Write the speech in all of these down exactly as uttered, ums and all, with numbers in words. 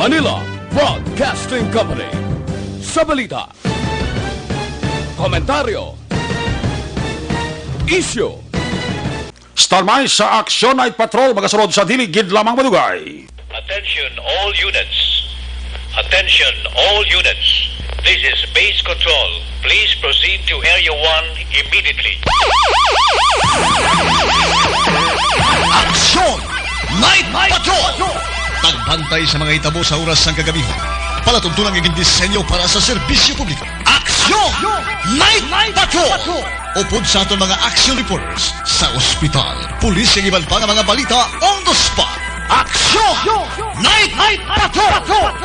Manila Broadcasting Company. Sa balita, komentaryo, isyu. Standby sa Action Night Patrol, magasunod sa dili gid lamang madugay. Attention all units. Attention all units. This is base control. Please proceed to Area one immediately. Action Night Patrol! Pagbantay sa mga hitabo sa oras sang kagabi. Palatuntunan nga gindisenyo para sa serbisyo publiko. Action Night Patrol! Upod sa aton mga action reporters sa ospital, pulis, kag iban pa nga mga balita on the spot. Action Night Patrol!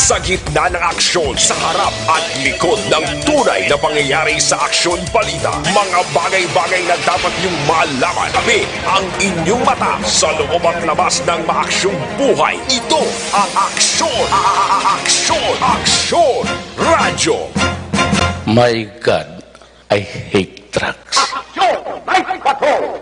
Sa gitna ng aksyon, sa harap at likod ng tunay na pangyayari sa aksyon balita, mga bagay-bagay na dapat niyong malaman. Tabi ang inyong mata sa loob at labas ng maaksyong buhay. Ito ang aksyon, a-, a-, a-, aksyon, aksyon, radyo. My God, I hate trucks. Action! Night Patrol!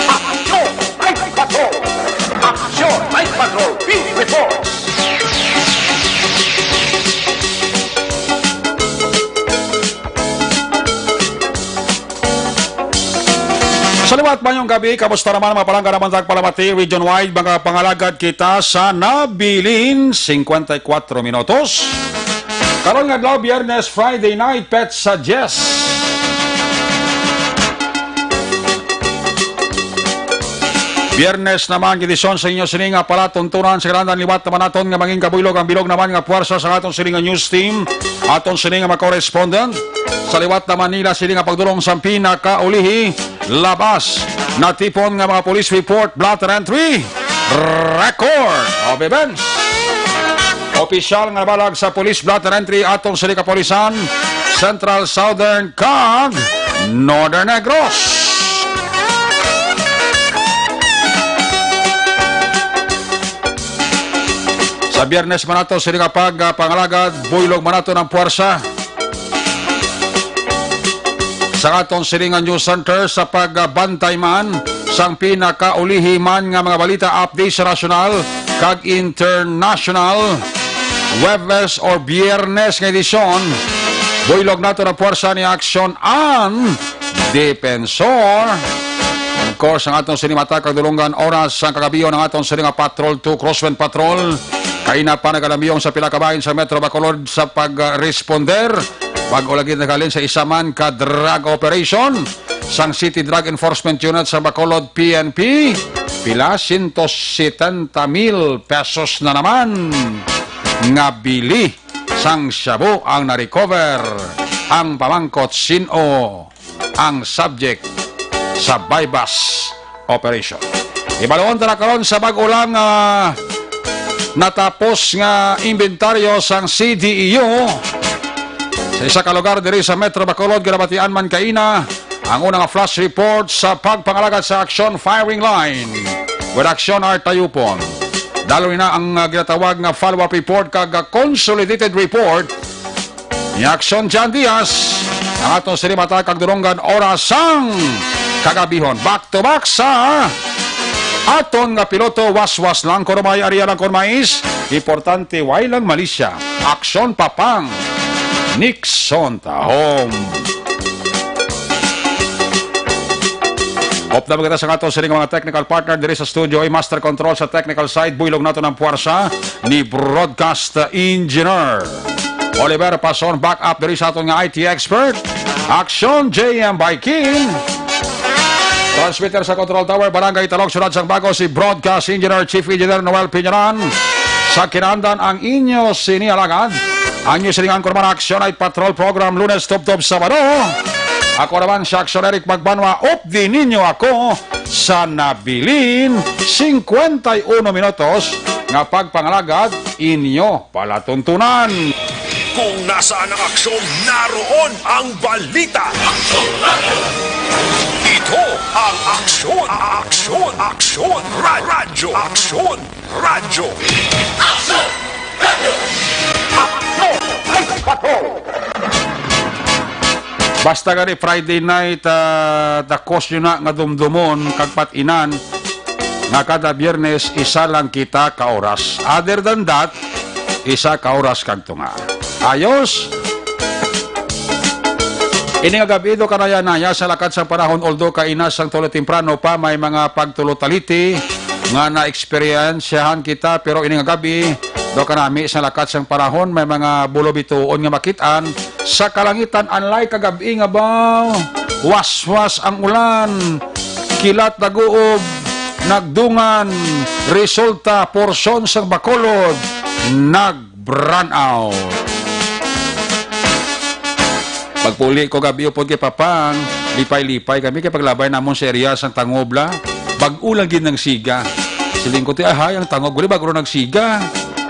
Action! Night Patrol! Action! Night Patrol! Field Report! Sa liwat, mayong gabi. Kamusta naman, mga palangga naman sa Palamati, region-wide, mga pangalagad kita sa nabilin, singkwenta y kuwatro minutos. Karon nga adlaw, Biyernes, Friday night, Pet Suggest. Biyernes naman, edisyon sa inyo sini nga palatuntunan. Sa kalandan, liwat naman naton nga mangin kabuylog ang bilog naman nga puwersa sa aton sini nga news team, aton sini nga mga correspondent. Sa liwat naman nila sini nga pagdulong sa pinakaulihi, labas natipon nga mga police report, blotter entry, record of events. Opisyal nga nabalag sa police blotter entry atong sini kapulisan, Central, Southern, kag Northern Negros. Sa Biyernes man nato sini nga pag, ah, pangalagad, buylog man nato ng puwersa. Sa aton sini nga news center sa pagbantay man sang pinakaulihi man nga mga balita, update sa nasyonal kag international, Huwebes or Biyernes nga edisyon, buylog nato na puwersa ni Aksyon an Depensor. Of course, ang aton sini matag kag dulonggan oras sang kagabion ang aton sini nga Patrol two, Crosswind Patrol. Kaina pa nagalambiyon sa pila ka bahin sa Metro Bacolod sa pagresponder. Bag-o lagi naghalin sa isa man ka drug operation sang City Drug Enforcement Unit sa Bacolod, P N P. Pila? Siyento setenta mil pesos na naman nga bili sang shabu ang na-recover. Ang pamangkot, sin-o ang subject sa buy-bust operation? Ibaluon ta na karon sa bag-o lang, ah, natapos nga inventaryo sang C D E U. Sa isa ka lugar diri sa Metro Bacolod, ginabatian man kaina ang una nga flash report sa pagpangalagad sa Aksyon Firing Line with Aksyon Art Tayupon. Dalo na ang, ah, ginatawag nga follow-up report kag, ah, consolidated report ni Aksyon Jan Diaz, ang aton sini matag kag dulonggan oras sang kagabihon. Back to back sa aton nga piloto, waswas lang kon may, aria lang kon mais. Importante, way lang malisya. Aksyon pa pang Nixon Tahom. Updam kita sa aton sining mga technical partner diri sa studio, ay master control sa technical side, buylog naton ang puwersa ni broadcast engineer Oliver Pason, back up diri sa aton nga I T expert, Action J M Baikin. Transmitter sa control tower, Barangay Talog, Siyudad sang Bago, si broadcast engineer, chief engineer Noel Piñaran. Sa kinandan ang inyo sini alagad, ang inyo sining anchorman, Action Night Patrol Program, Lunes tubtob Sabado. Ako naman si Action Eric Magbanwa, updi ninyo ako sa nabilin cincuenta y uno minutos nga pagpangalagad inyo palatuntunan. Kung nasaan ang aksyon, naroon ang balita. Ito ang Aksyon, Aksyon, Aksyon, Ra-, Radyo, Aksyon, Radyo. Aksyon! Radyo! Aksyon! Ay, patrol! Basta gani Friday night, ah, dakos nyo na nga dumdumon kag pat-inan nga kada Biyernes isa lang kita ka oras. Other than that, isa ka oras kag tunga. Ayos? Ini nga gab-i, do kanaya-naya sa lakat sang panahon, although kaina sang tulo temprano pa, may mga pagtulo taliti nga naeksperyensyahan kita, pero ini nga gab-i, do kanami sa lakat sang panahon, may mga bulo bituon nga makit-an sa kalangitan, unlike kagab-i nga ba, waswas ang ulan, kilat naguob, nagdungan, resulta, porsyon sang Bacolod, nag-brownout. Pagpuli ko gab-i upod kay Papang, lipay-lipay kami kay paglabay namon sa area sang tangob la, bag-o lang gid nagsiga. Siling ko, "Ti, ahay, ang tangob gali bag-o lang nagsiga."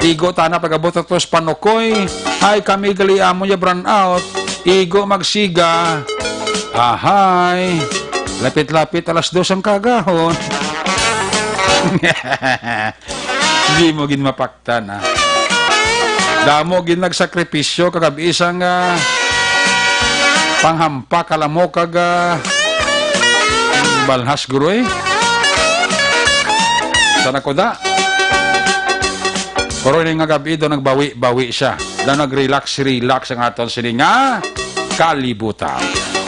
Igo tana pag-abot ato sa Panukoy. Hay, kami gali amo ya brownout. Igo magsiga. Ahay. Lapit-lapit alas dos ang kagahon. Di mo gid mapaktan, ha? Damo gid nagsakripisyo kagab-i sang, ah, panghampak, alam mo, kag, ah, balhas, guro, eh. Sana ko da. Pero ini nga gab-i daw nagbawi-bawi siya. Daw nag-relax-relax ang aton sini nga kalibutan.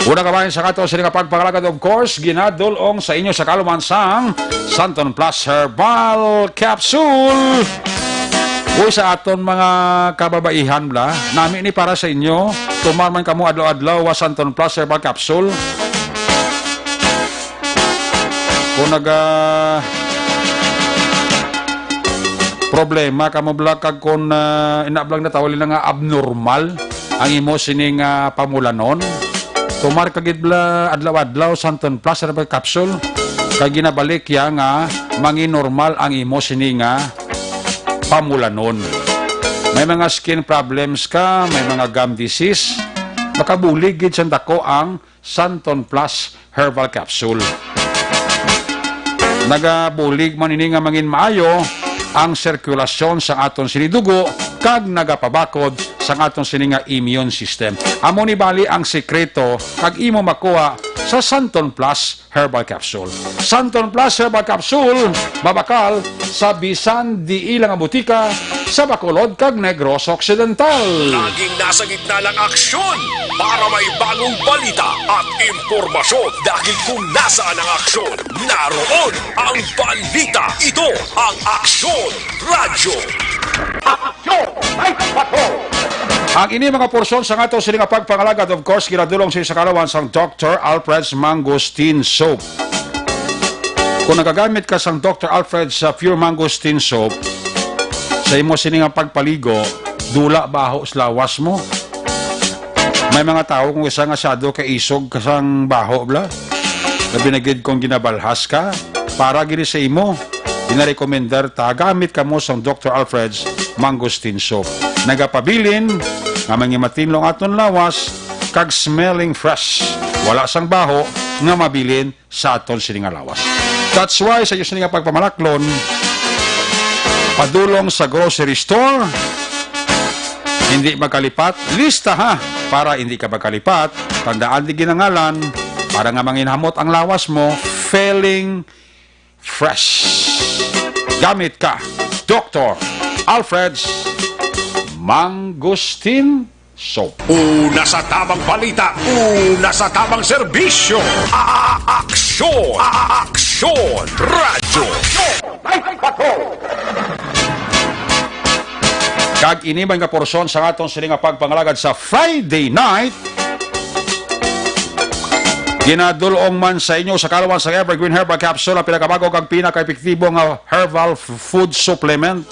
Una ka bahin sa aton sini nga pagpangalagad, of course, ginadul-ong sa inyo sa kaluman sang Santon Plus Herbal Capsule. Uy, sa aton mga kababaihan bla, nami ni para sa inyo, tumar man kamo adlaw-adlaw wa Santon Plus Herbal Capsule. Kung naga problema kamo bla kag kung, ah, ina blang natawali na nga abnormal ang imo sining, ah, pamulanon, tumar ka gid bla adlaw-adlaw Santon Plus Herbal Capsule, kay ginabalik ya nga manginormal ang imo sini nga pamulanon. May mga skin problems ka, may mga gum disease, makabulig gid sang dako ang Santon Plus Herbal Capsule. Nagabulig man ini nga mangin maayo ang sirkulasyon sa aton sini dugo kag nagapabakod sa aton sini nga immune system. Amo ni bali ang sikreto kag imo makuha sa Santon Plus Herbal Capsule. Santon Plus Herbal Capsule, mabakal sa bisan diin lang nga butika sa Bacolod kag Negros Occidental. Laging nasa gitna lang aksyon para may bagong balita at impormasyon. Dahil kung nasaan ang aksyon, naroon ang balita. Ito ang Aksyon Radyo. Aksyon! May patrol! Ang ini mga porsyon sa ato sini nga pagpangalagad, of course, ginadul-ong sa kaluman sang Doctor Alfred's Mangosteen Soap. Kung nagagamit ka sang Doctor Alfred's, ah, Pure Mangosteen Soap, sa imo sini nga pagpaligo, dula baho sa lawas mo. May mga tawo kung isa nga sado ka isog ka sang baho, bla. Labi na gid kung ginabalhas ka, para gini sa imo. Ginarekomendar ta, gamit kamo sang Doctor Alfred's Mangosteen Soap. Nagapabilin nga mangimatinlo ang aton lawas kag smelling fresh. Wala sang baho nga mabilin sa aton sini nga lawas. That's why sa inyo sini nga pagpamalaklon, padulong sa grocery store, hindi magkalipat, lista ha, para hindi ka magkalipat, tandaan di ginangalan, para nga manginhamot ang lawas mo, feeling fresh. Gamit ka, Doctor Alfred's Mangosteen So, una sa tamang balita, una sa tamang serbisyo, a-, aksyon, a-, aksyon, radyo. Kag ini man nga porsyon sa aton sini nga pagpangalagad sa Friday night, ginadul-ong man sa inyo sa kalawan sang Evergreen Herbal Capsule, ang pinakabago kag pinakaepektibo nga herbal f-, food supplement.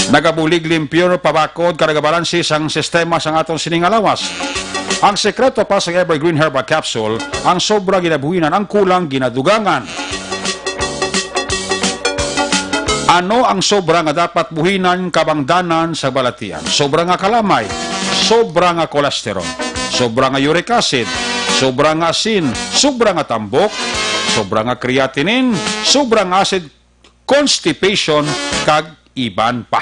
Nagabulig limpyo, pabakod, kag nagabalanse sang sistema sang aton sini nga lawas. Ang sekreto pa sa Evergreen Herbal Capsule, ang sobra ginabuhinan, ang kulang ginadugangan. Ano ang sobra nga dapat buhinan, kabangdanan sa balatian? Sobra nga kalamay, sobra nga cholesterol, sobra nga uric acid, sobra nga asin, sobra nga tambok, sobra nga creatinine, sobra nga acid, constipation, kag iban pa.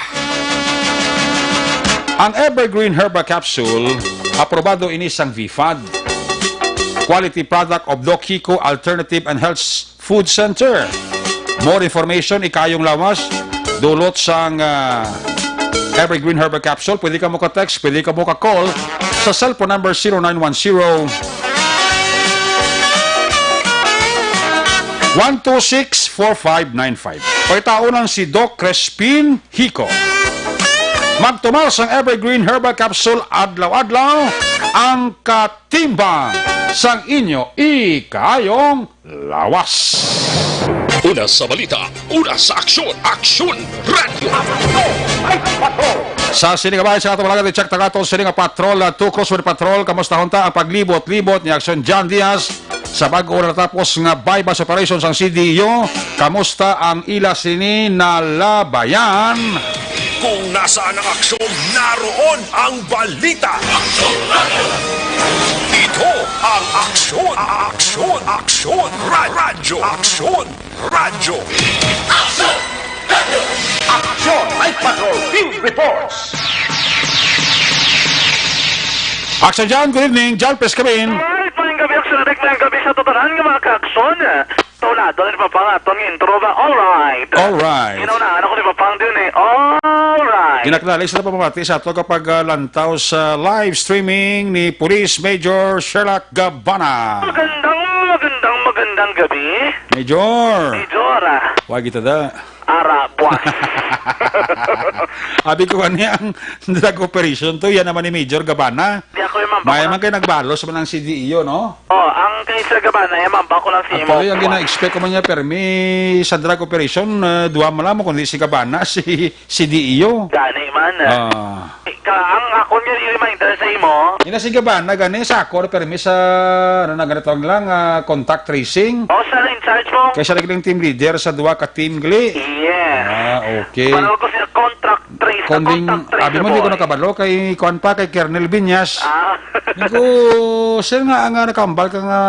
Ang Evergreen Herbal Capsule, aprobado ini sang V fad. Quality product of Doc Kiko Alternative and Health Food Center. More information, ikayong lawas, dulot sang, ah, Evergreen Herbal Capsule. Pwede ka mo ka-text, pwede ka mo ka-call sa cellphone number zero nine one zero, one two six, four five nine five. Pagkatao lang si Doc Crespin Hico. Magtumar sang Evergreen Herbal Capsule adlaw-adlaw, ang katimbang sang inyo ikayong lawas. Una sa balita, una sa aksyon, Aksyon Radio. Sa sini nga bahin sa ato mga katichak, tagato sini nga patrol, ah, two Crossword Patrol, kamusta hunta ang paglibot-libot ni Aksyon John Diaz sa bag-o natapos nga buy-bust operation sang C D E O? Kamusta ang ila sini nalabayan? Kung nasaan ang aksyon, naroon ang balita. Ito ang Aksyon, Aksyon, Aksyon, Ra-, Radyo, Aksyon, Radyo. Aksyon, Night Patrol, Field Reports. Aksyon John, good evening. John, please come in. Alright, maayong gabi, Aksyon Addict, maayong gabi sa tanan nga mga kaaksyon. Tulado ni Papang aton nga intro ba? Alright. Alright. Ginaunaan ako ni Papang din eh. Alright. Ginakilala sa pamamati sa ato kapag, ah, lantaw sa live streaming ni Police Major Sherlock Gabana. Magandang, magandang, magandang gabi. Major. Major, ah. Wa kita da. Ara, pwa. Abi ko, ano ang drug operation to? Yan naman ni Major Gabana. Di ako yung mambako May lang. man kayo nagbalos man ang C D E O, no? Oh, ang kay Sir Gabana, yung mambako lang si Ang imo. tuloy, ang gina-expect ko man niya, permi sa drug operation, eh, duha man lang mo, kundi si Gabana, si C D E O. Gani man, eh. Ah. Ka, ang ako nga i-reminder sa imo. Ina si Gabana, gani sa ako, permi sa, ano na, ganito lang, ah, contact tracing. Oh, siya na in charge mo. Kaya siya naging team leader sa duha ka team, gali. Yes. Ah, okay. Pareho ko siya, contact trace, Konding, contact traceable. Abi mo, di ko nakabalo, kay kuwan pa, kay Colonel Viñas. Ah. Di ko, sir nga, ang, ah, nakambal ka nga,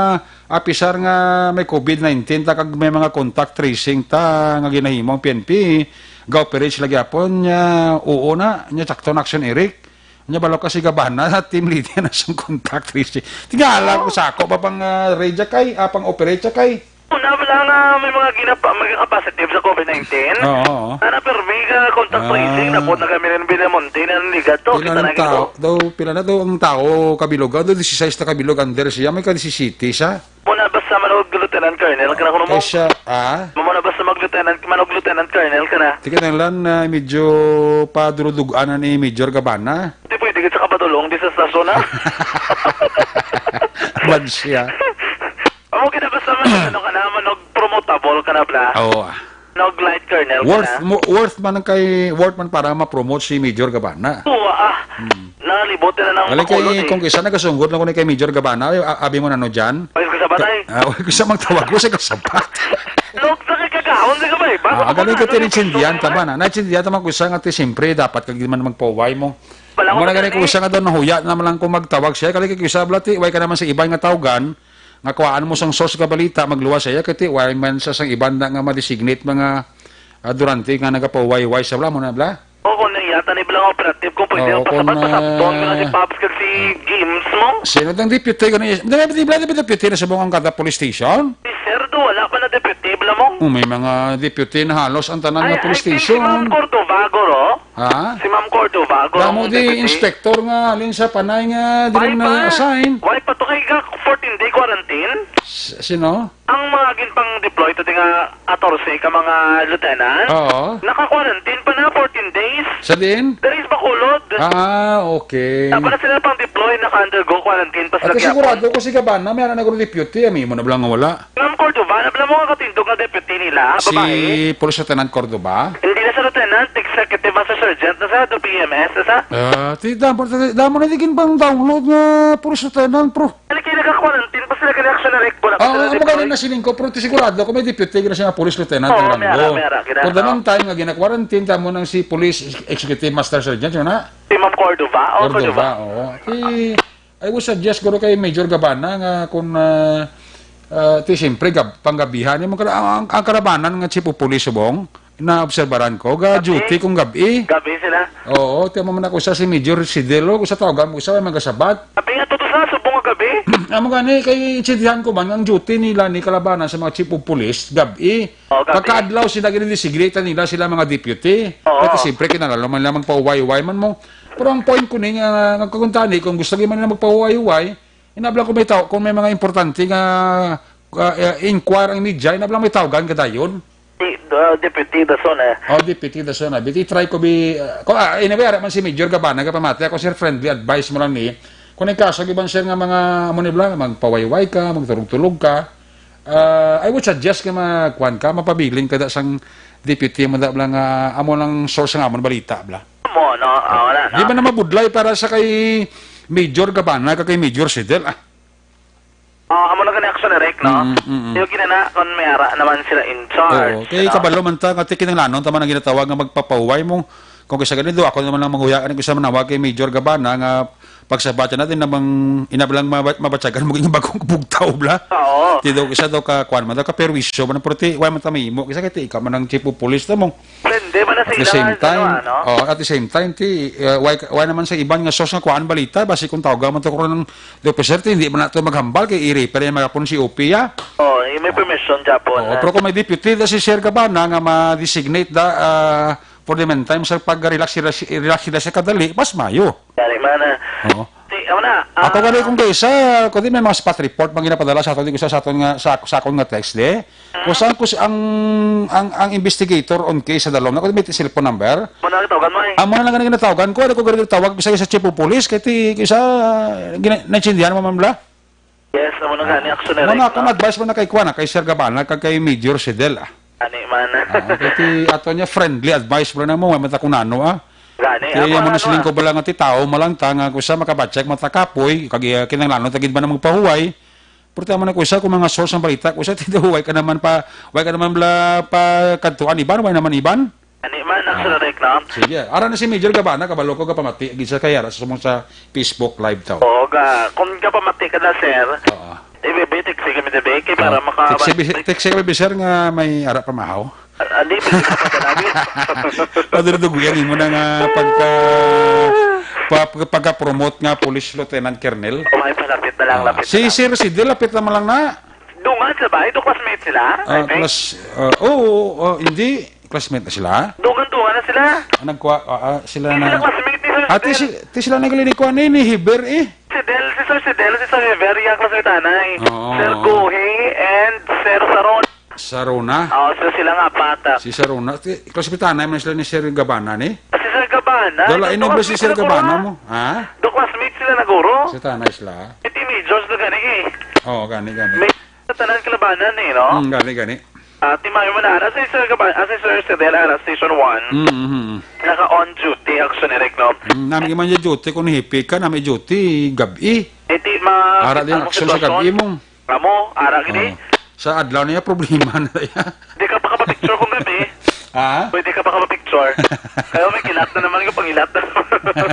apisar nga may COVID nineteen, ta kag may mga contact tracing ta, nga ginahimo ang P N P, ga-operate sila gyapon, nya, oo na, nya, sakto na action, Eric. Nya, balo ka si Gabana, team leader na siyang contact tracing. Tingala ko sa ako, ba pang, ah, raid siya kay, ah, pang operate siya kay. Una, wala nga, may mga ginapa-, may positive sa COVID nineteen. Oo, oo. Ana, pero may ka contact Ah. tracing, na po na kami rin binamonte, na ligat to, Pila kita na ng tao, ginawa. daw, pila na daw ang tao, kabilugan, daw, disisais na kabilog, under siya, may ka disisiti siya. Muna, basta manog Lieutenant Colonel, ka na kuno mo? Kay siya, ah? Muna, basta mag Lieutenant, manog Lieutenant Colonel, ka na. Tika na lang na medyo padurudug-an na ni Major Gabana. Di pwede ka sa kapadulong, di sa stasyon, ha? Bad siya. Amo kita basta man, ano ka na, manog promotable ka na, bla? Oo, ah. Manog light colonel ka Worth na. mo, worth man ang kay, worth man para ma-promote si Major Gabana. Oo, ah. Hmm. Nalibot na ng Galing kay, makulot, eh. kung kisa nagasunggod lang ko ni kay Major Gabana, ay, a-, abi mo na, no, Jan? Ay, sa Ka-, sabay. ah, wala ko sa magtawag ko sa kasabat. Log sa kay kagahon, di ka ba, eh? Baka Ah, ako galing na, ko ano, tinintindihan yung tama na. Naintindihan tama ko sa nga ti, siyempre, dapat kag di man magpauway mo. Wala Amo ko na gani ko tinindihan. sa nga daw nahuya naman lang kung magtawag siya. Kali kay isa blati, way ka naman sa iban nga tawgan, nga kuhaan mo sang source nga balita, magluwas siya, kay ti, way man sa sang iban na nga ma-designate mga, ah, durante nga nagapauwayway sa bla mo na bla. Oo, kung niyata ni bla nga operative, kung pwede Oo, ang kung, pasabot, pasabton nga si ah, Pops kag si James mo. Sino tang deputy ka na? Di ba, di ba, di ba deputy na sa buong kada police station? Si Sir, do, wala pa na deputy, bla mo? Oh, may mga deputy na halos ang tanan Ay, nga police I think si station. Ma'am Cordova, guro. Ha? Si Ma'am Cordova, guro Damo ang di deputy. Inspector nga, alin sa panay nga, di Why rin pa? Na-assign. Why pa to kay ga fourteen day quarantine? S-, sino? Ang mga ginpang-deploy to di nga katorse ka mga lieutenant, Oo. Naka-quarantine pa na fourteen days. Sa diin? There is Bacolod. Ah, okay. Dapat na sila pang-deploy, naka-undergo quarantine pa sila At gihapon. Sigurado ko si Gabana, may anak na deputy, ami mo na bala nga wala. Ma'am Cordova, na bala mo nga katindog nga deputy nila, Si babae? Police Lieutenant Cordova? Hindi na sa lieutenant, executive master sergeant na sa, do P M S na sa. Ah, ti, damo, damo na di ginpang-download nga police lieutenant, pro. Ano kayo nagka-quarantine? Basta nagka-reaction na record. Ah, sila amo gani na siling ko, pero ti sigurado ko may deputy gina siya nga police lieutenant Oo, ang may ara, ranggo. May ara, gina, For the oo. Meantime, nga gina-quarantine, tamo nang si police executive master sergeant, yun na? Si Ma'am Cordova? Oh, Cordova, Cordova. Oo. Ti, I would suggest, guro, kay Major Gabana nga kung, ah, ah, ti, siyempre, gab-, panggabihan, yung mga, ang, ang, ang karabanan nga chief of police, subong, naobserbaran ko, ga Gabi? Duty kung gabi. Gabi sila? Oo, ti, amo man ako sa si Major Sidelo, kung sa tawagan mo sa, may magasabat. Gabi nga, tutos na, subong nga gabi. Amo gani, kay intindihan ko man, ang duty nila ni kalabanan sa mga chief of police, gabi. Oh, gabi. Pagkaadlaw sila, gini-designate nila sila mga deputy. Oo. Kaya siyempre, kinahanglan man nila magpahuway-huway man mo. Pero ang point ko ni, nga, nga kakuntani, kung gusto man nila magpahuway-huway, inabla ko may tao, kung may mga importante nga, ah, eh, inquire ang media, inabla may tawagan ka dayon. Di, uh, Deputy Dason, eh. Oh, Deputy Dason, ah. Biti, try ko bi, ah, ko, ah, anyway, ara man si Major Gabana, kapamati ako, sir, friendly advice mo lang ni. Kung nagkasag iban, sir, nga mga, amo ni bla, magpawayway ka, magtulog-tulog ka, ah, I would suggest nga magkuan ka, mapabilin ka da sang deputy mo da, bla, nga amo lang source nga amon balita, bla. Mo, no? Ah, wala, no? Di ba na mabudlay para sa kay Major Gabana, ka kay Major Sidel, ah? Ah, amo na gani action direct, no? Mm, mm, mm. Yung ginana, kung may ara naman sila in charge, Oo. Kay you know? Kabalo man ta, nga ti kinahanglanon ta man ang ginatawag nga magpapahuway mo. Kung kisa gani do, ako naman lang manghuya, ano, kisa manawag kay Major Gabana nga pagsabat natin na bang inablang maba-, mabatyagan mo yung bagong bugtaw, bla? Oo. Ti daw, kisa daw ka, kuwan man daw, ka perwisyo man, pero ti, why man ta mahimo? Kisa kay ti, ikaw man ang chief of police na mo. Depende man na sa At the ila same nga time, ano? Oh, at the same time, ti, uh, why, why naman sa iban nga source nga kuhaan balita, basi kung tawag man to ko ng the officer, ti, hindi man nato maghambal kay i-refer yung mga pun si O P, ah. Oh, yung may permission siya po Oo, na. Pero kung may deputy da si Sir Gabana nga ma-designate da, ah, for the meantime, sa pag-relax sila, relax sila sa kadali, mas mayo. Dari man na. Oo. Ti, ano na, Ako ah, gani kung kaysa, kung di may mga spot report, mga ginapadala sa aton, di ko sa, sa aton nga, sa, sa akon nga text, di. Kung saan, kung sa-, ang, ang, ang investigator on case sa dalom, na kung may cellphone number, Mo na ang tawagan mo eh. Amo na lang ang ginatawagan ko, ano ko gani tawag ko sa, sa chief of police, kay ti, kaysa, gina-, naintindihan mo man bla? Yes, amo na gani, action na Muna rin, akong no? Advice mo na kay Kwan, ah, kay Sir Gabana, kag kay Major Sidel, ah. Ani man. Ah, kay ti, ato niya, friendly advice, bro, na mo, may mata kung nano, ah. Gani, Kaya ako, mo na ano, siling ah. Ko bala nga ti tao, malang ta, nga kung sa makabatsag, matakapoy, kag, ah, kinanglanon, tagid ba na magpahuway? Pero tama na ko isa, kung mga source ang balita, kung sa ti daw, way ka naman pa, way ka naman bla pa kadtuan iban, way naman iban? Ani man, Ah. Action na rin, no? Sige, ara na si Major Gabana, kabalo ko kapamati, gid sa kay ara sa sumong sa Facebook Live daw. Oo, ga, kung kapamati ka na, sir, Oo. Ibe, text kami, be, kay para Ah, maka- text, text, text kami, sir, nga may ara pamahaw. Ah, hindi, pwede ka pa talaga. Paduruduguyan mo na nga pagka, pa-, pagka-promote nga Police Lieutenant Colonel. Oh, may palapit na lang, Ah, lapit si na lang. Sir Sidel, lapit naman lang na. Dungan sa bahay, do classmate sila, I Ah, think. Class, ah, oo, oo, hindi. Classmate na sila? Dungan-dungan na sila. Ah, nagkwa-, ah, ah, sila Hindi na. Sila classmate ni Sir Ah, ti Sidel. Si-, ti sila naglinikuan ni, ni Hiber, eh. Si Del, si Sir Sidel, si Sir Rivera, yung classmate anay. Oo. Sir Guhi and Sir Saron. Sarona? Oo, so sila nga apat, ah. Si Sarona. Ti, classmate anay man sila ni Sir Gabana, ni? Ah, si Sir Gabana. Wala, Ito, ino ba si classmate Sir sila, Gabana guro. Mo? Ha? Do classmate sila na, guro. Si tanay sila. May teenagers na gani, eh. Oo, gani, gani. May sa tanan kalabanan, eh, no? Hmm, gani, gani. Ah, ti mayo man, ara si Sir Gabana, ah, si Sir Sidel, ara, Station one. Hmm, hmm, hmm. Naka-on duty, action direct, no? Hmm, nami man yung duty, kung hipi ka, nami duty, gabi. Eh, ti ma-, Ara din ang action sa sitwasyon. Gabi mo. Amo, ara gini. Oo. Sa adlaw niya, problema na yan. Di ka pa kapapicture kung gabi. Ha? Pwede ka pa kapapicture. Kayo may kilat na naman, yung pangilat na naman.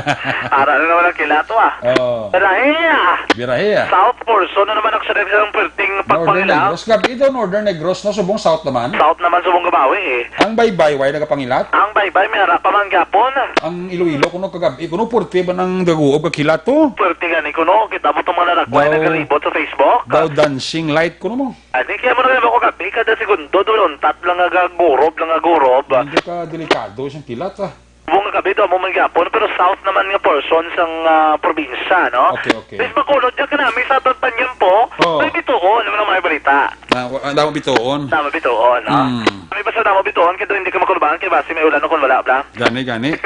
Ara na naman ang kilat, ah. Oo. Birahe, ah. Birahe, ah. South portion na naman ang siya ng perting Northern pagpangilaw. Negros. Gabi ito, Northern Negros, no? Subong South naman. South naman, subong gabawi, eh. Ang Baybay, way nagapangilat? Ang Baybay, may ara pa man gapon. Ang Iloilo, kuno kagabi, kuno purti ba ng daguob kakilat to? Purti gani, kuno. Kita mo itong mga narakway Daw, na garibot sa Facebook. Daw dancing light, kuno mo. Adi, kaya mo na kaya ako gabi, kada segundo, doon, untat lang nga gurob, lang nga gurob. Hindi ka delikado, isang kilat, ah. Subong Sabi to, amo man gyapon, pero south naman nga portion sang, ah, probinsya, no? Okay, okay. Sa Bacolod, diyan ka namin sa aton panyempo, Oh. May bituon, ano naman ang balita? Ah, wa-, ah, damo bituon. Damo bituon, no? Mm. May basta damo bituon, kaya hindi ka makulbangan, kaya basi may ulan o kung wala, bla. Gani, gani.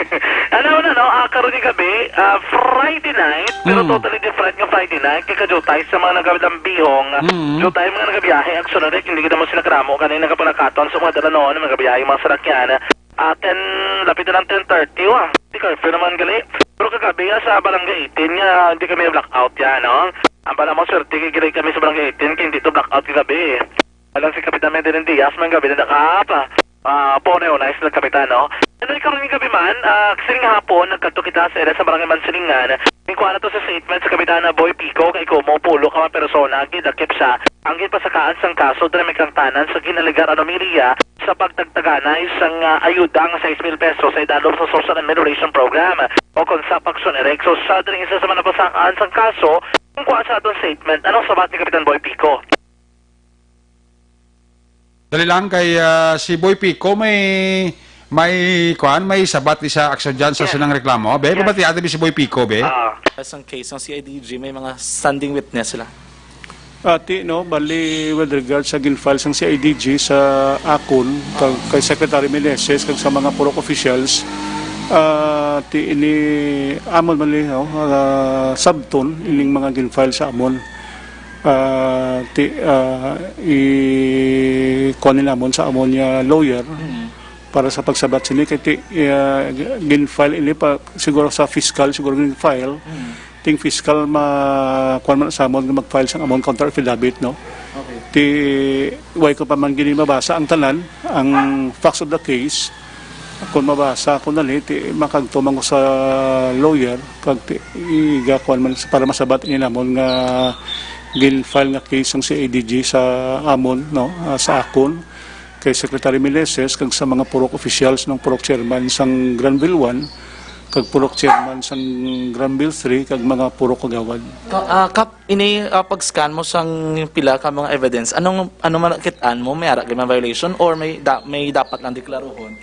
Ano na, no? Ah, karon yung gabi, ah, Friday night, pero Mm. totally different nga Friday night, kaya kajutay sa mga nagalambihong, Mm. jutay mga nagabiyahe, actually, hindi kita mo sila karamo, kanina kapalakaton sa mga dalanon, mga gabiyahe, mga sarakyan, ah, ten, lapit na lang ten thirty, wa. Di curfew naman gali. Pero kagabi nga sa Barangay eighteen nga, hindi kami blackout yan, no? Ang pala mo, swerte, kay gali kami sa Barangay eighteen, kay hindi to blackout kagabi. Alang si Kapitan Medellin Diaz, man gabi na naka, ah, po na yun, nice lang, Kapitan, no? Ano yung karon yung gabi man, ah, kasi nga hapon, nagkadto kita sa area sa Barangay Mansilingan. Yung kuha na to sa statement sa Kapitan na Boy Pico, kay Kumo, pulo ka mga persona, gidakip siya. Ang gipasakaan sang kaso, diri may kangtanan sa ginalegar anomalya sa pagtagtaganay sang, ah, ayuda nga sais mil pesos sa idalom sa Social Amelioration Program o kon sa Paksyon Erek. So, siya diri isa sa mga napasakaan sang kaso. Kung kuha sa atong statement, anong sabat ni Kapitan Boy Pico? Dali lang kay, ah, si Boy Pico may, may, kuan, may sabat di sa aksyon dyan sa Yes. Silang reklamo. Be, Yes. Pabati ata si Boy Pico, be. Ah. Sa case ng C I D G, may mga standing witness sila. Ati, no, bali, with regard sa gin-file sang C I D G sa akon, kag kay Secretary Meneses, kag sa mga purok officials, ah, ti ini amon man ni, no, ah, sabton ining mga gin-file sa amon. Ah, ti, ah, i-, kuha nila amon sa amon nga lawyer Mm. para sa pagsabat sini kay ti, ah, gin-file ini pa, siguro sa fiscal, siguro gin-file. Mm. Ting fiscal ma-, kuwan man sa amon nga mag-file sang amon counter affidavit, no? Okay. Ti, way ko pa man gini mabasa ang tanan, ang facts of the case. Kung mabasa ko na ni, ti, makagtumang ko sa lawyer, kag ti, iga kuwan man para masabat ini namon nga gin-file nga case sang C I D G sa amon, no? Ah, sa akon. Kay Secretary Meneses kag sa mga purok officials ng purok chairman sang Granville one, kag purok chairman sang Granville three, kag mga purok kagawad. Ka-, ah, Kap, ini, ah, pag-scan mo sang pila ka mga evidence, anong, ano man nakit-an mo? May ara gid man violation or may da-, may dapat lang deklaruhon?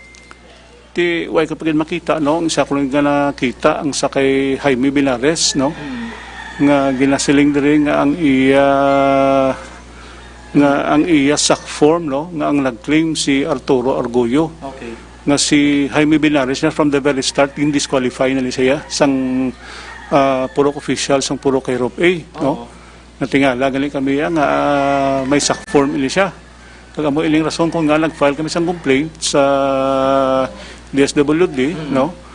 Ti, way ko pa gid makita, no? Ang isa ko lang nga nakita, ang sa kay Jaime Benares, no? Hmm. Nga ginasiling diri nga ang iya, nga ang iya sack form, no? Nga ang nag-claim si Arturo Arguyo. Okay. Nga si Jaime Benares na from the very start, gin-disqualify na ni siya sang, ah, purok official, sang purok Hirop A, no? Oo. Natingala gani kami, ah, nga, ah, may sack form ini siya. Kag amo ining rason kung nga nag-file kami sang complaint sa D S W D, Mm. no?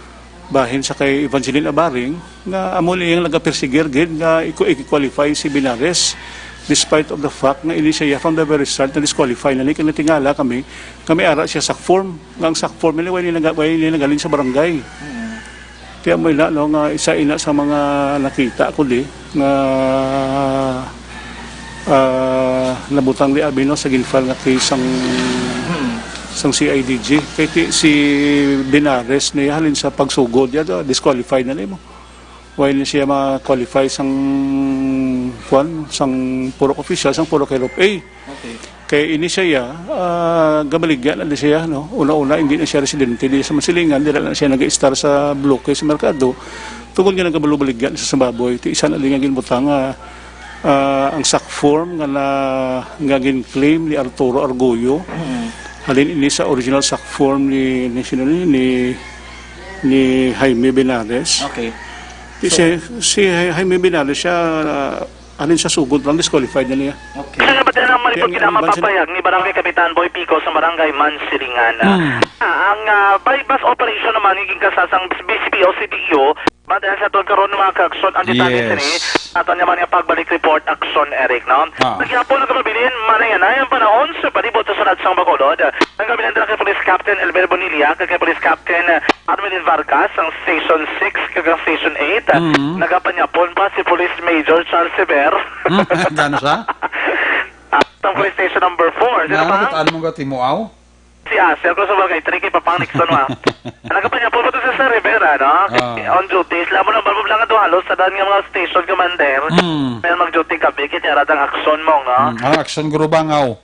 Bahin sa kay Evangeline Abaring, nga amo ni ang nagapersigir gid nga iku-, i-qualify si Benares, despite of the fact nga ini siya from the very start na disqualify na ni, kay natingala kami, kami ara siya sack form, nga ang sack form nila way ni naga-, way ni nagaling sa barangay. Mm. Kaya mo ina, no, nga isa ina sa mga nakita ko di, nga, ah, nabutang di abi, no, sa gin-file nga case sang, Hmm. sang C I D G. Kay ti, si Benares niya halin sa pagsugod, ya, disqualified na nimo. Why ni siya ma-qualify sang, kwan, sang purok official, sang purok Hirop A? Okay. Kay ini siya, ah, gabaligya na di siya, no? Una-una, hindi na siya residente di sa Mansilingan, dira na siya nag-i-star sa bloke sa merkado. Tungod nga nagabalubaligya na siya sa baboy, ti isa na di nga ginbutang nga, ah, ang sack form nga na, nga gin-claim ni Arturo Arguyo. Mm. Halin ini sa original sack form ni, ni sino ni, ni, ni Jaime Benares. Okay. Ti So si, si Jaime Benares siya, ah, Alin sa sugod lang, disqualified na niya. Okay. Sa naman ang Kaya malipot nga, kinamapapayag ni Barangay Kapitan Boy Pico sa Barangay Mansilingan. Hmm. Ah, ang, ah, buy-bust operation naman, higing kasasang B C P O, C P U, madala sa aton karon, mga kaaksyon, ang detalye Yes. sini, aton naman nga pagbalik report, aksyon, Eric, no? Ah. Nagyapon ang kamabilin, manayanay ang panahon sa palibot sa Sunod sang Bacolod. Ang kami nandun kay Police Captain Elmer Bonilla, kay Police Captain Armelin Vargas, ang Station six kag ang Station eight. Mm. Nagapanyapon pa si Police Major Charles Sever. Mm, gano siya? At ang Police Station number four. Sino Na, pa? Kitaan mo nga timuaw? Si Acer, kung sa Barangay three, kay Papang Nixon, wa? Nagapanyapon pa to si Sir Rivera, no? Ah. On duty. Sila mo lang, balbog lang ito, halos sa daan nga mga station commander. Mm. May mag-duty gabi, kaya radang aksyon mo, no? Mm. Ang aksyon, guro, bangaw.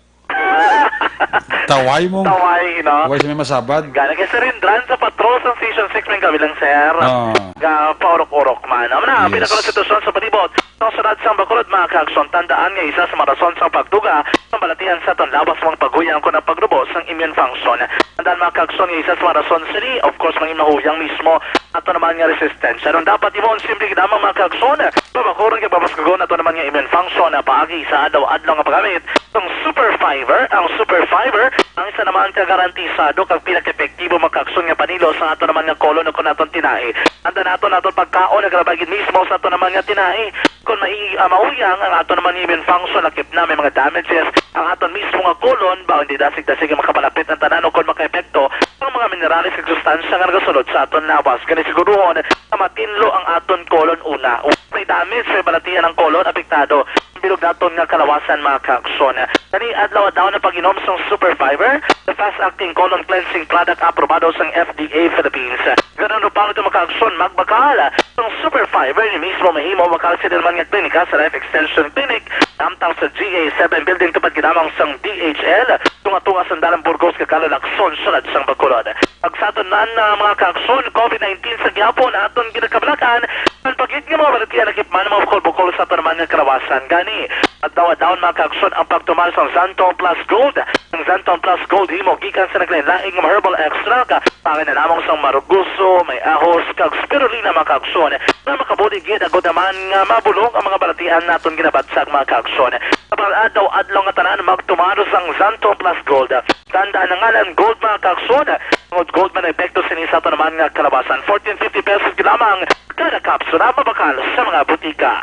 Taway mo. Taway, no? Taway sa may masabad. Gani kay Sir Indran sa patrol sa Station six may gabi lang, sir. Ah. Nga paurok-urok man. Amo na, ang Yes. pinakang sitwasyon sa palibot. Sa syudad sang Bacolod, mga kaagsoon, tandaan nga isa sa mga rason sang pagduga ang balatian sa aton lawas, mga paguyang kon ang pagrubo sang immune function. Tandaan, mga kaagsoon, nga isa sa mga rason sini, of course, mga mahuyang mismo ato naman nga resistensya. Anong dapat imo? Ang simple gid lamang, mga kaagsoon, pabakuron kag pamasgagon ato naman nga immune function na paagi sa adlaw-adlaw nga paggamit sang Super Fiber. Ang Super Fiber ang isa naman ka garantisado kag pinaka-epektibo, mga kaagsoon, nga panilo sa ato naman nga colon o kon aton tinai. Anda nato naton pagkaon nga grabe gid mismo sa ato naman nga tinai. Kon mai-, ah, mauyang ang aton naman immune function, lakip na may mga damages ang aton mismo nga colon, ba hindi dasig-dasig ang makapalapit ang tanan o kon makaepekto ang mga minerales ug sustansya nga nagasulod sa aton lawas. Gani siguruhon nga matinlo ang aton colon una. May damage, may balatian ang colon, apektado bilog naton nga kalawasan, mga kaagsoon. Kani adlaw-adlaw na pag-inom sang Super Fiber, the fast-acting colon cleansing product, aprobado sang F D A Philippines. Ganun pa ito, mga kaagsoon, magbakal sang Super Fiber ni mismo mahimo bakal sa naman nga klinika sa Life Extension Clinic, samtang sa G A seven Building, tupad gid lamang sang D H L, tunga-tunga sa Dalan Burgos, Cagalo, Lacson, syudad sang Bacolod. Pag sa aton man, ah, mga kaagsoon, COVID nineteen sa gihapon aton ginakabalakan, ang pagit nga mga balatian, lakip man mga bukol-bukol sa aton man nga kalawasan. Gani, adlaw-adlaw, mga kaagsoon, ang pagtumar sang Xanthone Plus Gold. Ang Xanthone Plus Gold himo gikan sa naglain-lain nga herbal extract, pangin na lamang sang maruguso, may ahos, kag spirulina, mga kaagsoon, nga makabulig gid agud naman nga mabulong ang mga balatian naton ginabatsag, mga kaagsoon. Sa pag-adlaw-adlaw nga tanan, magtumar sang Xanthone Plus Gold. Tandaan ang ngalan, Gold, mga kaagsoon. Tungod Gold man ang epekto sini sa aton naman nga kalawasan. Fourteen fifty pesos gid lamang kada kapsula, mabakal sa mga butika.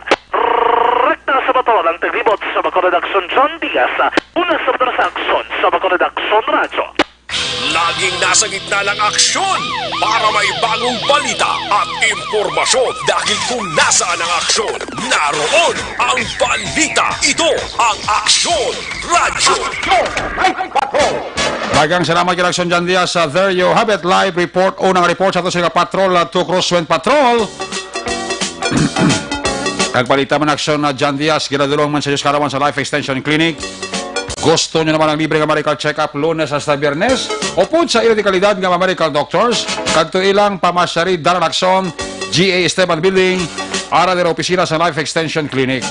Rekta sa Bacolod, ang taglibot sa Bacolod Aksyon, John Diaz. Una sa motor sa Aksyon, sa Bacolod Aksyon Radyo. Laging nasa gitna ng aksyon para may bagong balita at impormasyon. Dahil kung nasaan ang aksyon, naroon ang balita. Ito ang Aksyon Radyo. Daghang salamat kay Aksyon John Diaz. Uh, there you have it, live report. Unang report sa ato sa Patrol, uh, to Crosswind Patrol. Kag balita man, Aksyon, uh, John Diaz, ginadulong man sa Diyos karawan sa Life Extension Clinic. Gusto nyo naman ang libre nga medical check-up Lunes hasta Biyernes? Upod sa ila di kalidad nga mga medical doctors, kadto ilang pamasyari, Dalan Aksyon, G A Esteban Building, ara dira opisina sa Life Extension Clinic.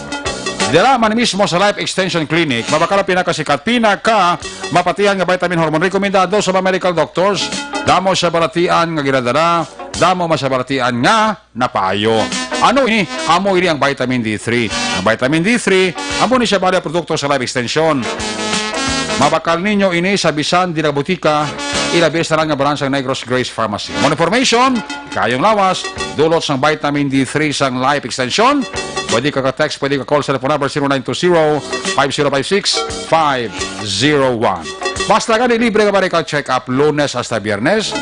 Dira man mismo sa Life Extension Clinic, mabakal ang pinakasikat, pinaka mapatihan nga vitamin hormone rekomendado sa mga medical doctors. Damo sa balatian nga ginadala, damo man sa balatian nga napaayo. Ano ini? Amo ini ang vitamin D three. Ang vitamin D three, amo ni siya bali produkto sa Life Extension. Mabakal ninyo ini sa bisan di na butika, ilabi sa nga branch sang Negros Grace Pharmacy. More information, kayong lawas, dulot sang vitamin D three sang Life Extension. Pwede ka ka-text, pwede ka call sa telephone number zero nine two zero, five zero five six, five zero one. Basta gani libre nga medical check-up Lunes hasta Biyernes,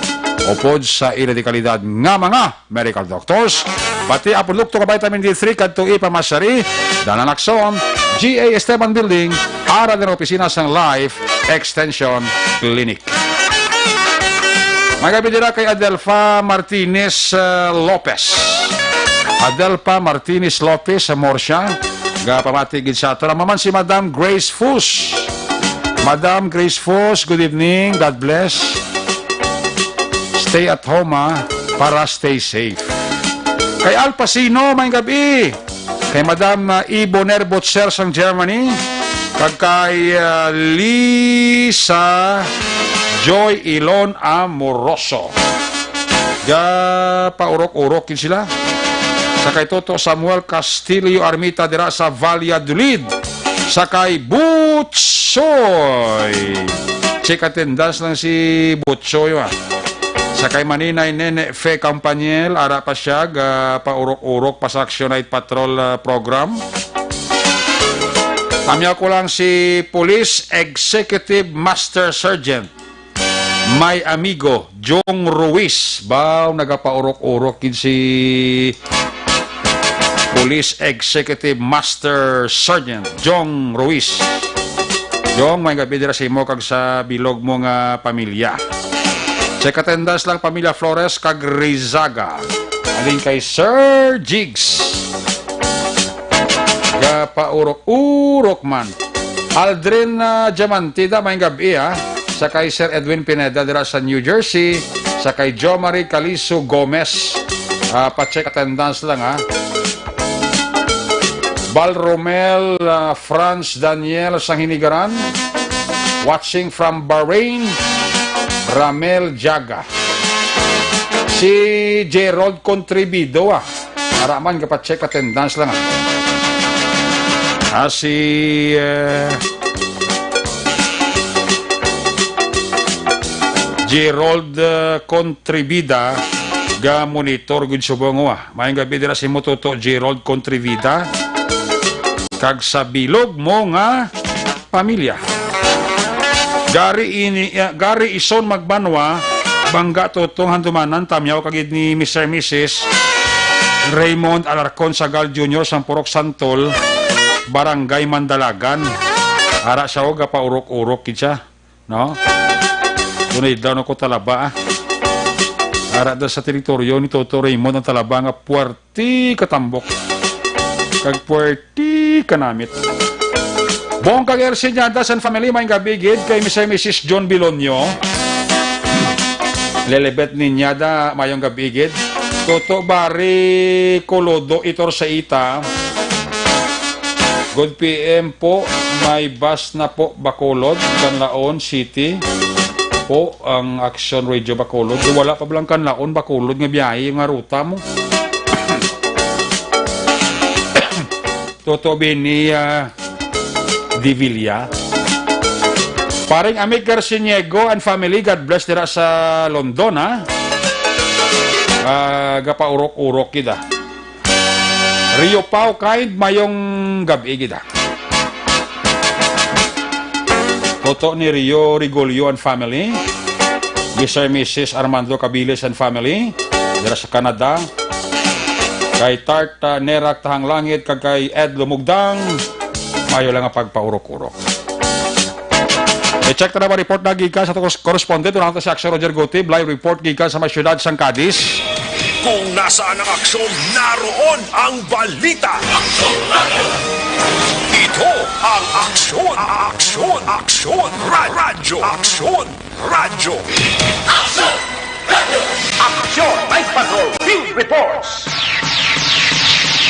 upod sa ila di kalidad nga mga medical doctors. Pati ang produkto nga vitamin D three kadto ipamasyari, Dalan Aksyon, G A Esteban Building, ara din opisina sang Life Extension Clinic. Magabidira kay Adelfa Martinez, uh, Lopez. Adelfa Martinez Lopez sa Murcia. Gapamati gid sa ato. Ang maman si Madam Grace Fus. Madam Grace Fus, good evening. God bless. Stay at home, ha, para stay safe. Kay Al Pacino, may gabi. Kay Madam, uh, Ibo Nerbutzer sang Germany. Kag kay, uh, Lisa Joy Ilon Amoroso. Gapaurok-urok gid sila. Sa kay Toto Samuel Castillo Armita dira sa Valladolid. Sa kay Butchoy. Check attendance lang si Butchoy, ah. Sa kay Maninay Nene Fe Campaniel, ara pa siya, gapaurok-urok pa sa Action Night Patrol, ah, program. Amyaw ko lang si Police Executive Master Sergeant, my amigo, Jong Ruiz. Baw, nagapaurok-urok gid si Police Executive Master Sergeant Jong Ruiz. Jong, may gabi dira sa imo kag sa bilog mo nga pamilya. Check attendance lang, pamilya Flores kag Rizaga. Alin kay Sir Jigs. Gapaurok-urok man. Aldrin, ah, Diamantida, may gabi, ha. sa kay Sir Edwin Pineda dira sa New Jersey, sa kay Jo Marie Caliso Gomez. Ah, pa-check attendance lang, ha. Balromel, ah, Franz Daniel Sanghinigaran, watching from Bahrain, Ramel Jaga. Si Gerald Contribido, ah. Ara man, gapa-check attendance lang, ah. Ah, si, eh, Gerald, eh, Contribida, ga monitor gud subong, ah. Maayong gabi dira sa imo, Toto Gerald Contribida, kag sa bilog mo nga pamilya. Gary ini, ah, Gary Ison Magbanwa, bangga, Toto, nga handumanan, tamyaw ka gid ni Mister Missus Raymond Alarcon Sagal Junior sang Purok Santol, Barangay Mandalagan. Ara siya, oh, gapaurok-urok gid siya, no? Tunay daw na ko talaba, ah. Ara daw sa teritoryo ni Toto Raymond ang talaba nga puwerte ti katambok, kag puwerte kanamit. Bong kag Ersinyada san family, maayong gabi gid kay Mister Missus John Bilonyo. Lelebet Ninyada, maayong gabi gid. Toto Bari Colodo Itor Saita. Good P M po, may bus na po, Bacolod, Canlaon City po ang Aksyon Radio Bacolod. Wala pa ba lang Canlaon, Bacolod nga biyahe nga ruta mo? Toto Bini, ah, Divilla. Paring Amig Garciniego and family, God bless dira sa London, ha? Ah, gapaurok-urok kita. Rio Pau Kind, mayong gabi kita. Toto ni Rio Rigolio and family. Mister Missus Armando Cabilis and family, dira sa Canada. Kay Tart, ah, Nerak Tahanglangit, kag kay Ed Lumugdang, mayo lang ang pagpaurok-urok. I-check ta na ba report na gikan sa aton correspondent, una nato si Aksyon Roger Gutib, live report gikan sa may siyudad sang Cadiz. Kung nasaan ang aksyon, naroon ang balita. Ito ang Aksyon, Aksyon, Aksyon, Ra-, Radyo, Aksyon, Radyo. Aksyon! Aksyon! Night Patrol Field Reports!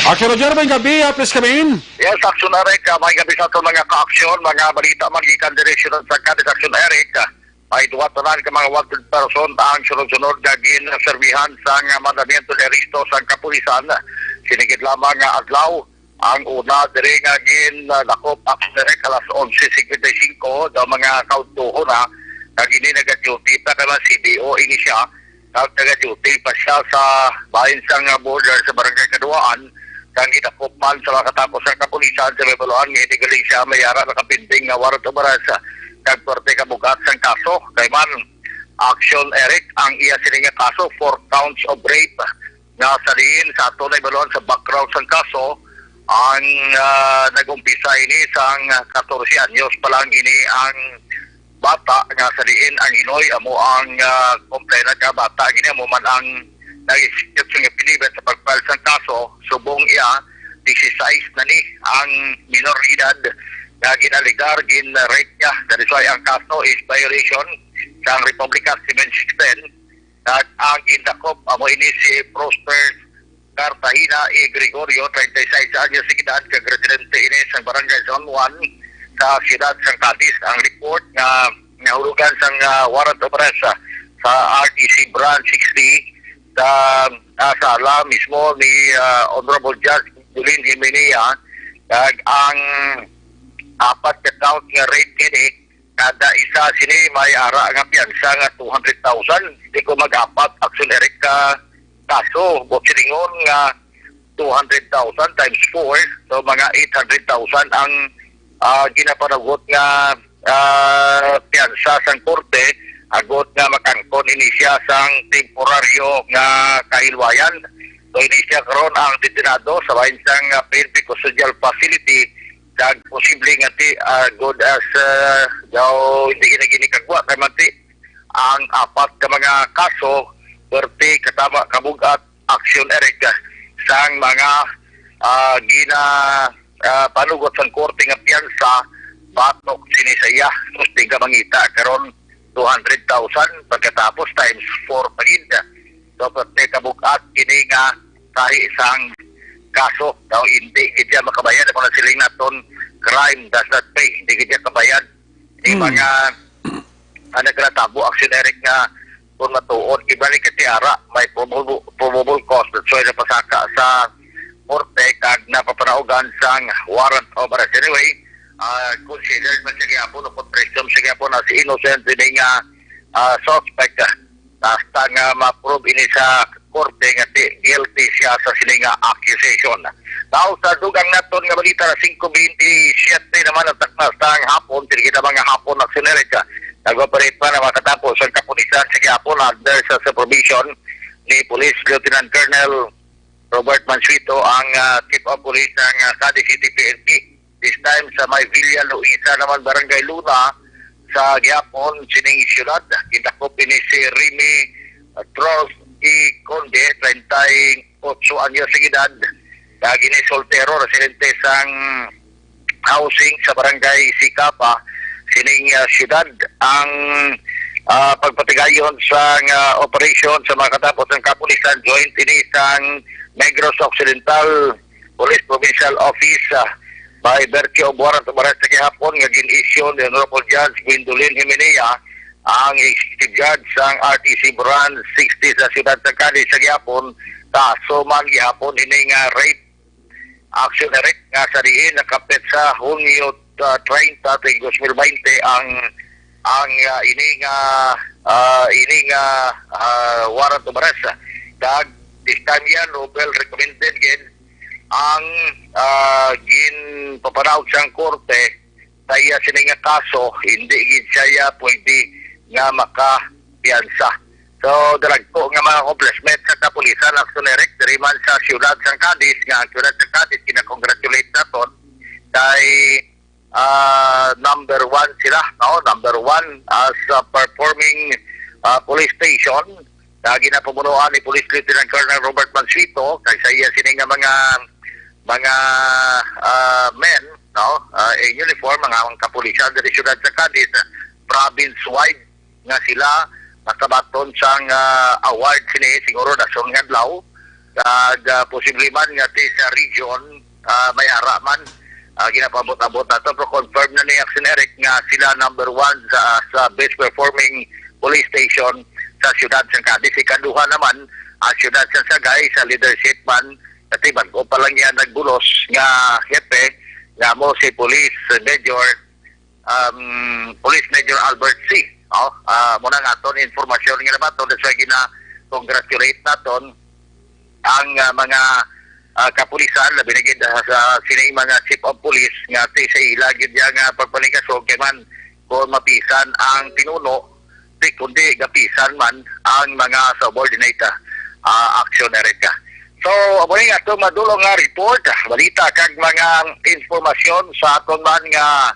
Aksyon Roger, maayong gabi, ah, please come in. Yes, Aksyon Eric, ah, maayong gabi sa aton mga ka-aksyon, mga balita man gikan direksyon sa Cadiz, Aksyon Eric. Ah, may duwa tanan ka mga wanted person ang sunod-sunod nga ginserbihan sang mandamiento de aresto sang kapulisan. Sini gid lamang nga adlaw, ang una diri nga gin, ah, dakop, Aksyon Eric, alas onse cincuenta y cinco daw mga kaudtohon na, kag ini naga-duty pa kay mga C B O ini siya, kag naga-duty pa siya sa bahin sang, ah, border sa Barangay Kaduaan, kag gidakop man sa mga katapos sang kapulisan sa may baluan nga ini gali siya may ara nakapinding nga warrant of arrest, kag puwerte ka bug-at sang kaso. Kay man, Aksyon Eric, ang iya sini nga kaso, four counts of rape, nga sa diin sa ato na ibaluan sa background sang kaso, ang, ah, nag-umpisa ini sang katorse anyos pa lang ini ang bata, nga sa diin ang inoy amo ang, ah, complainant nga bata. Gini amo man ang nag-execute sang affidavit sa pag-file sang kaso, subong iya, dieciséis na ni ang minor de edad nga ginalegar, gin-rape niya. That is why ang kaso is violation sang Republic Act seven six ten. Kag ang gindakop amo ini si Prosper Cartagena E. Gregorio, treinta y seis anyos de edad, kag residente ini sa Barangay San Juan sa siyudad sang Cadiz. Ang report nga nahulugan sang, ah, warrant of arrest, ah, sa R T C Branch sixty sa, ah, sala mismo ni, ah, Honorable Judge Jolene Jimenea, kag ang apat ka count nga rape kini, kada isa sini may ara nga piyansa nga two hundred thousand. Di ko mag-apat, Aksyon Eric, ka kaso, buot silingon nga two hundred thousand times four, so mga eight hundred thousand ang, ah, ginapanagot nga, ah, piyansa sang korte, agod nga makangkon ini siya sang temporaryo nga kahilwayan. So, ini siya karon ang detenado sa bahin sang, ah, P N P Custodial Facility, kag posible nga ti, ah, good as, ah, daw hindi gina ginikagwa kay man ti ang apat ka mga kaso, perti katama kabug-at, Aksyon Eric, sang mga, ah, gina, ah, panugot sang korte nga piyansa batok sini sa iya. Sus, di ka mangita karon two hundred thousand, pagkatapos times four pa gid. So, pati kabug-at kini nga tahi sang kaso, daw hindi gid siya makabayad. Ako na siling naton, crime does not pay. Hindi gid siya kabayad. Di Mm. mga, ah, nagkatabo, Action Eric, nga kung matuod, ibalik ka tiara, may probable, probable cause. That's why napasaka sa korte kag napapanaugan sang warrant of arrest. Anyway, ah, considered man siya gyapon o kung presume siya gyapon as innocent ini nga, ah, suspect. Basta nga ma-prove ini sa korte nga ti-, guilty siya sa sini nga accusation. Now, sa dugang naton nga balita, na singko bente siyete naman ang takna sang hapon, sige na mga hapon, Action Eric. Nag-operate pa na makatapos ang kapulisan sa gihapon under sa supervision ni Police Lieutenant Colonel Robert Mansueto ang, ah, Chief of Police ng, ah, Cadiz City P N P. This time sa may Villa Luisa naman, Barangay Luna, sa gihapon sining siyudad. Gidakop ini si Remy, ah, Troz E. Conde, treinta y ocho anyos ang edad. Kag ini soltero, residente sang housing sa Barangay Sicapa, sining, ah, siyudad. Ang, ah, pagpatigayon sa, ah, operasyon sa mga katapos ng kapulisan, joint ini sang Negros Occidental Police Provincial Office, ah, by virtue of warrant of arrest sa gihapon nga gin-issue ni Honorable Judge Gwendolyn Jimenea ang executive judge sang R T C Branch sixty sa siyudad sa Cadiz sa gihapon. Kaso man gihapon ini nga rape, Action Eric, nga sa diin nakapit sa Hunyo, ah, treinta, tuig dos mil baynte ang, ang, ah, ini nga, ah, ini nga, ah, warrant of arrest. Kag this time yan, Nobel recommended gid ang, ah, ginpapanaog sang korte sa iya sini nga kaso, hindi gid siya pwede nga makapiyansa. So, dalagko nga mga accomplishment sa kapulisan, Action Eric, diri man sa siyudad sang Cadiz, nga ang siyudad sa Cadiz, kinakongratulate naton kay, ah, number one sila, no? Number one as a performing, ah, police station na ginapamunuan ni Police Lieutenant Colonel Robert Mansueto, kay sa iya sini nga mga, mga, ah, men, no? Ah, in uniform, mga, mga kapulisan diri siyudad sa Cadiz, province-wide nga sila nakabaton sang, ah, award sini, siguro dason nga adlaw. Kag, ah, posible man nga ti sa region, ah, may ara man, ah, ginapaabot-abot nato, pero confirm na ni Action Eric nga sila number one sa, sa best performing police station sa siyudad sang Cadiz. Ikaduha naman ang siyudad sang Sagay sa leadership man, kasi bag-o pa lang yan nagbulos nga hepe, nga mo si Police Major, um, Police Major Albert C. Oh, ah, muna nga aton informasyon nga nabaton, that's why gina-congratulate naton ang, ah, mga, ah, kapulisan, labi na gid, ah, sa sining mga chief of police nga ti sa ila gid ya nga pagpanigasog kay man kung mapisan ang pinuno, ti kundi gapisan man ang mga subordinate, ah, Action Eric. So, amo ni ato madulong nga report, balita kag mga informasyon sa aton man nga,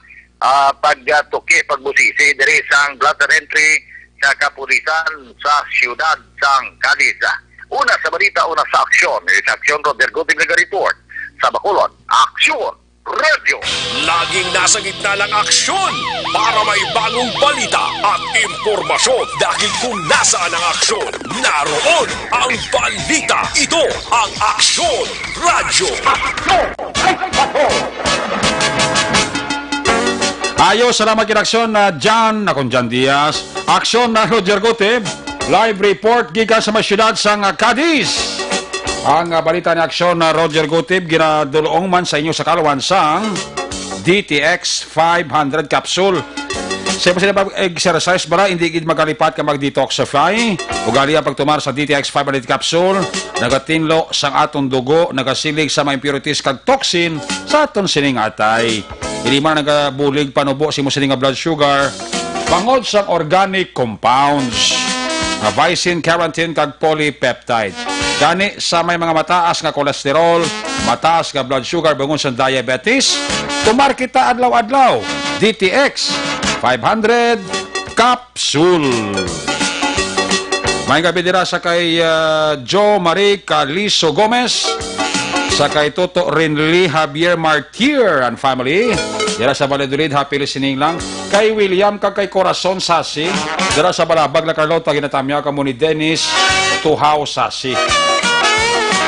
ah, pagtuki, pagbusisi diri sang blotter entry sa kapulisan sa siyudad sang Cadiz. Una sa balita, una sa aksyon. Sa aksyon, Roger Guting naga-report sa Bacolod. Aksyon, Radyo. Laging nasa gitna ng aksyon para may bagong balita at impormasyon. Dahil kung nasaan ang aksyon, naroon ang balita. Ito ang Aksyon Radyo. Aksyon! Ay, bato! Ayo, salamat gid Aksyon na John, akon John Diaz. Aksyon na Roger Gutib. Live report gikan sa may siyudad sang Cadiz. Ang, ah, balita ni Aksyon na Roger Gutib ginadulong man sa inyo sa kaluan sang D T X five hundred capsule. Sa imo sila pag-exercise, bala, hindi gid magalipat ka mag-detoxify. Ugali ang pagtumar sa D T X five hundred capsule, nagatinlo sang aton dugo, nagasilig sa mga impurities kag toxin sa aton sining atay. Hindi man nagabulig panubo sa imo sining nga blood sugar, bangod sang organic compounds nga vicin, carotene, kag polypeptide. Gani, sa may mga mataas nga cholesterol, mataas nga blood sugar, bangod sa diabetes, tumar kita adlaw-adlaw. D T X five hundred Capsule. May gabi dira sa kay, ah, Jo Marie Caliso Gomez. Sa kay Toto Rinli Javier Martir and family, dira sa Valladolid, happy listening lang. Kay William kag kay Corazon Sasi, dira sa Balabag, La Carlota, ginatamyaw kamo ni Dennis Tuhao Sasi.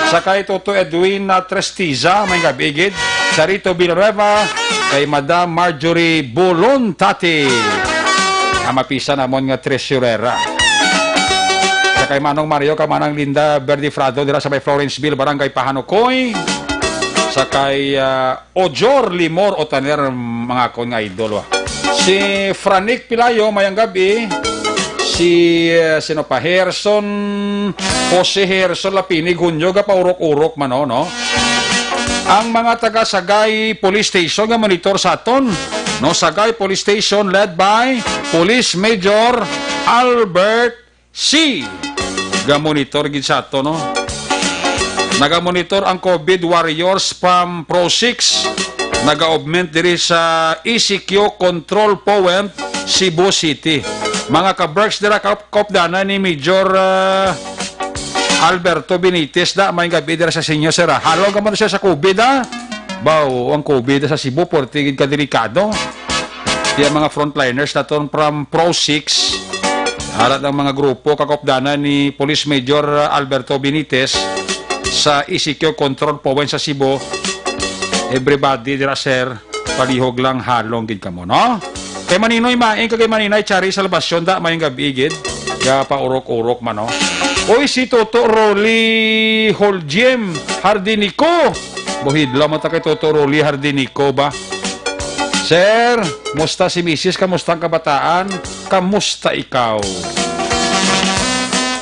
Sa kay Toto Edwin, ah, Trestiza, may gabigid. Charito Villanueva, kay Madam Marjorie Bolontati, ang mapisa namon nga tresurera. Sa kay Manong Mario, kay Manang Linda Verdifrado, dira sa may Florenceville, Barangay Pahanukoy. Sa kay, ah, Ojor Limor Otaner, mga akon nga idol, wa. Si Franik Pilayo, mayang gabi. Si, ah, sino pa? Herson, Jose Herson Lapinig Hunyo, gapaurok-urok man, no, no? Ang mga taga Sagay Police Station nga monitor sa aton, no? Sagay Police Station led by Police Major Albert C. Ga-monitor gid sa ato, no? Naga-monitor ang COVID warriors from Pro six. Naga-augment diri sa E C Q Control Point, Cebu City. Mga ka-Berks dira, ka-, kaupdanan ni Major, ah, Alberto Benitez, da, may gabi dira sa sinyo, sir, ah. Halong ka mo siya sa COVID, ah. Baw, ang COVID sa Cebu, porti gid ka delikado. Kaya mga frontliners naton from Pro six, arat ang mga grupo, kakopdanan ni Police Major Alberto Benitez sa E C Q Control Point sa Cebu. Everybody dira, sir, palihog lang, halong gid kamo, no? Kay Maninoy Maing kag kay Maninay Chari Salvacion, da, mayong gabi gid. Ga paurok-urok man, no? Oy, si Toto Rolly Holjim Hardinico. Buhidlaw mo ta kay Toto Rolly Hardinico ba? Sir, musta si misis? Kamusta ang kabataan? Kamusta ikaw?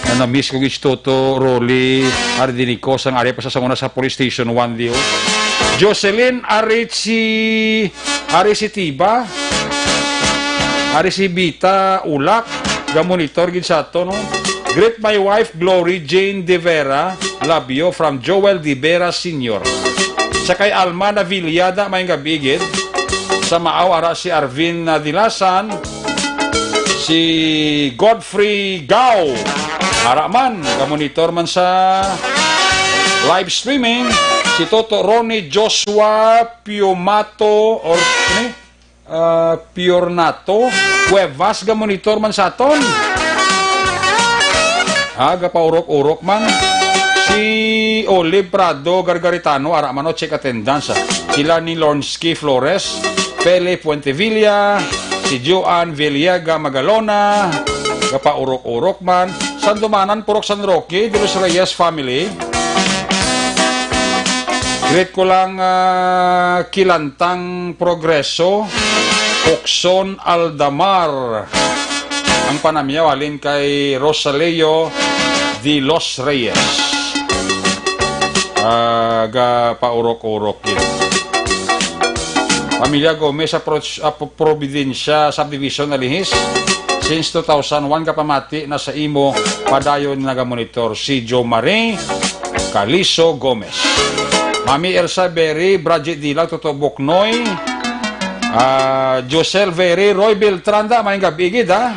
Na, na-miss ko gid si Toto Rolly Hardinico sang ari pa sa sanguna sa Police Station one, di, oh. Jocelyn Arichi-, Arisitiba, Arisibita Ulak, ga-monitor gid sa ato, no? Greet my wife, Glory Jane De Vera, love you, from Joel De Vera Senior. Sa kay Alma Navillada, may gabi gid. Sa Maaw, ara si Arvin, ah, Dilasan, si Godfrey Gao. Ara man, ga-monitor man sa live streaming, si Toto Ronnie Joshua Piumato, or, ni, ah, Piornato Cuevas, ga-monitor man sa aton. Ah, gapaurok-urok man. Si Olive Prado Gargaritano, ara man, o, check attendance, ah. Sila ni Lornsky Flores, Pele Fuentevilla, si Joan Villegas Magalona, gapaurok-urok man. Sandumanan, Purok San Roque, De Los Reyes family. Greet ko lang, ah, Kilantang Progreso, Ocson Aldamar. Ang panamyaw halin kay Rosaleo De Los Reyes. Ah, ga paurok-urok gid. Pamilya Gomez sa Pro-, ah, Pro-, Providencia Subdivision, Alihis. Since two thousand one ka pamati na sa imo, padayon nagamonitor si Jo Marie Caliso Gomez. Mami Elsa Berry, Bridget Dilag, Toto Buknoy, ah, Josel Berry, Roy Beltranda, may gabi gid, ha?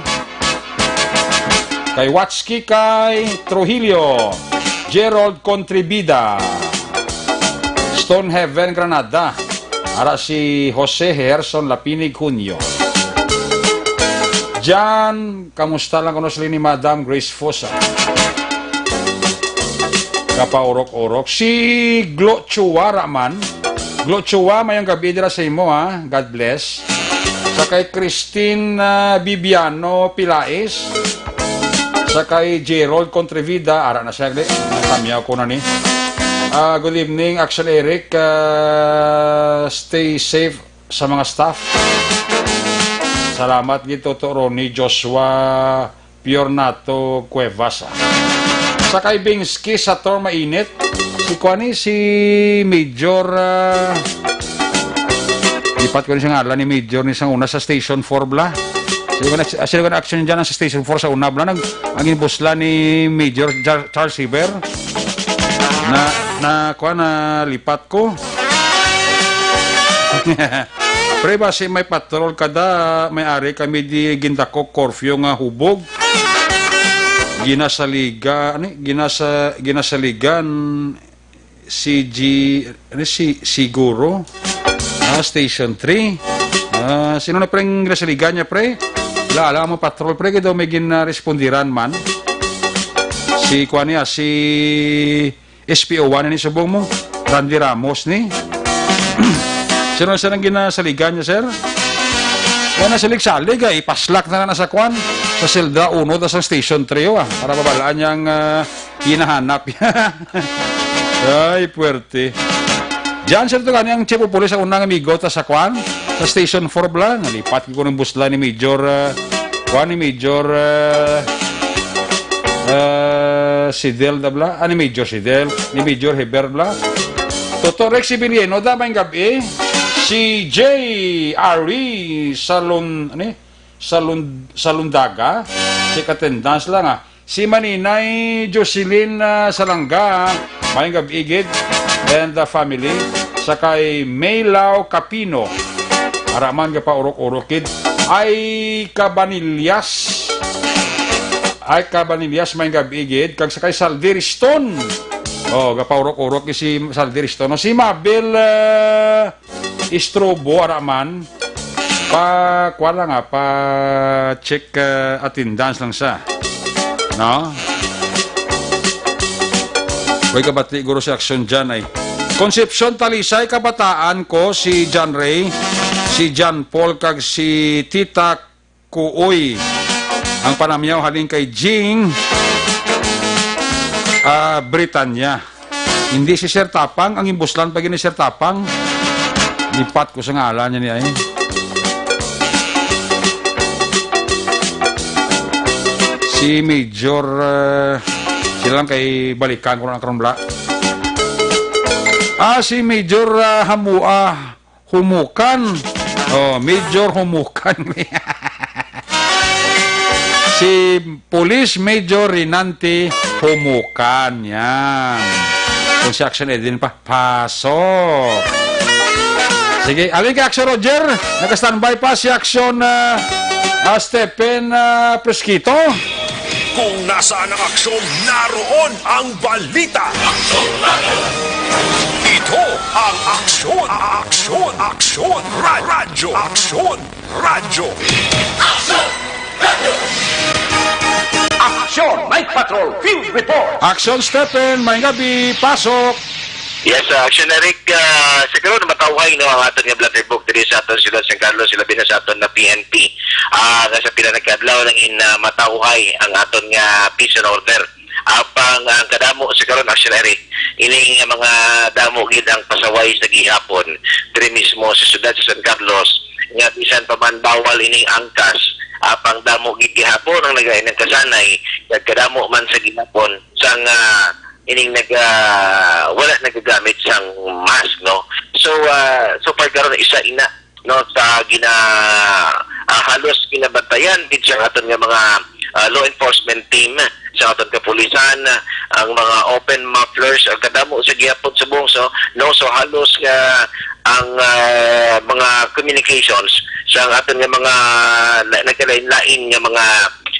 Kay Watski kay Trujillo, Gerald Contribida, Stone Heaven, Granada. Ara si Jose Herson Lapinig Hunyo. Jan, kamusta lang kuno sila ni Madam Grace Fosa? Kapaurok-urok. Si Glo Chua ra man. Glo Chua, mayong gabi dira sa imo, ha. God bless. Sa kay Christine, ah, Bibiano Pilais. Sa kay Gerald Contrevida, ara na siya, gali. Natamyaw ko na ni. Ah, good evening, Axel Eric. Ah, stay safe sa mga staff. Salamat gid, Toto Ronnie Joshua Piornato Cuevas, ah. Sa kay Bingsky sa Tor Mainit, si kuan ni, si Major, ah, lipat ko ni sa ngalan ni Major ni sang una sa Station four bla. Sino ka na, sino ka na action dyan sa Station four sa una bla? Nag, ang inbusla ni Major Char-, Charles River. Na, na, kuan, na lipat ko. Pre, basi may patrol kada, may ari kami di gindakop curfew nga hubog. Ginasaliga, ani? Ginasa-, ginasaligan, C G, ano, si, Siguro. Ah, Station three. Ah, sino na, pre, ang ginasaligan niya, pre? Wala, wala mo patrol, pre, kaya daw may ginarespondiran man. Si, kuwan niya, si S P O one ni subong mo. Randy Ramos ni. Sino na siya ang ginasaligan niya, sir? Kaya na salig-salig, ay, ipaslak na na sa kwan. Sa Silda uno, tas ang Station three, oh, ah. Para mabalaan niyang, ah, hinahanap. Ay, puwerte. Diyan, sir, to gani ang chief of police sa unang amigo, tas sa kwan, sa Station four bala. Nalipat ko ng busla ni Major, ah, kwan ni Major, ah, ah, Sidel da bala. Ah, ni Major Sidel, ni Major Heber bala. Toto Rex Sibiliano, da, maayong gabi. Si J R E Salon, ano eh? Salun-, Salundaga, check attendance lang, ah. Si Maninay Jocelyn, ah, Salanga, maayong gabi gid, and the family. Sa kay Maylao Capino, ara man, gapaurok-urok gid. Ay Cabanillas, ay Cabanillas, maayong gabi gid. Kag sa kay Saldi Riston, oh, gapaurok-urok gid si Saldi Riston. No? Si Mabel, ah, Istrobo, ara man. Pa, kuwan lang, ah, pa check, ah, attendance lang sa. No? Way kabati guro si Aksyon dyan ay. Concepcion, Talisay, kabataan ko, si John Ray, si John Paul, kag si Tita Kuoy. Ang panamyaw halin kay Jing, ah, Britanya. Hindi si Sir Tapang, ang imbuslan pa gini Sir Tapang. Lipat ko sa ngalan niya ni ay. Si Major, ah, sila lang kay balikan ko lang karon bala. Ah, si Major, ah, Hamua. Humukan. Oh, Major Humukan. Si Police Major Rinante Humukan. Yan. Kung si Action Edwin pa, pasok. Sige, alin kay Action Roger? Naka-standby pa si Action, ah, ah, Stephen, ah, Presquito. Kung nasaan ang aksyon, naroon ang balita. Ito ang Aksyon, Aksyon, Aksyon, Ra-, Radyo, Aksyon, Radyo. Aksyon, Night Patrol, Field Report. Action, Stephen, maayong gabi, pasok. Yes, uh, Action Eric, uh, siguro na matawhay, no, ang aton nga blotter book diri sa aton siyudad sa San Carlos, ilabi na sa aton na P N P. Ah, nga sa pila na ka adlaw nangin, ah, matawhay ang aton nga peace and order. Apang ang kadamo sa karon, Action Eric, ining mga damo gid ang pasaway sa gihapon diri mismo sa siyudad sa San Carlos, nga bisan pa man bawal ining angkas, apang damo gid gihapon ang nagainangkasanay, kag kadamo man sa gihapon sang, ah, ining naga-, wala nagagamit sang mask, no? So, ah, so far karon, isa ina, no, sa gina-, ah, halos ginabantayan gid sa aton nga mga, ah, law enforcement team, sa aton kapulisan, ang mga open mufflers, ang kadamo sa gihapon subong, so, no, so halos nga ang, ah, mga communications sa aton nga mga na-, nagkalain-lain nga mga,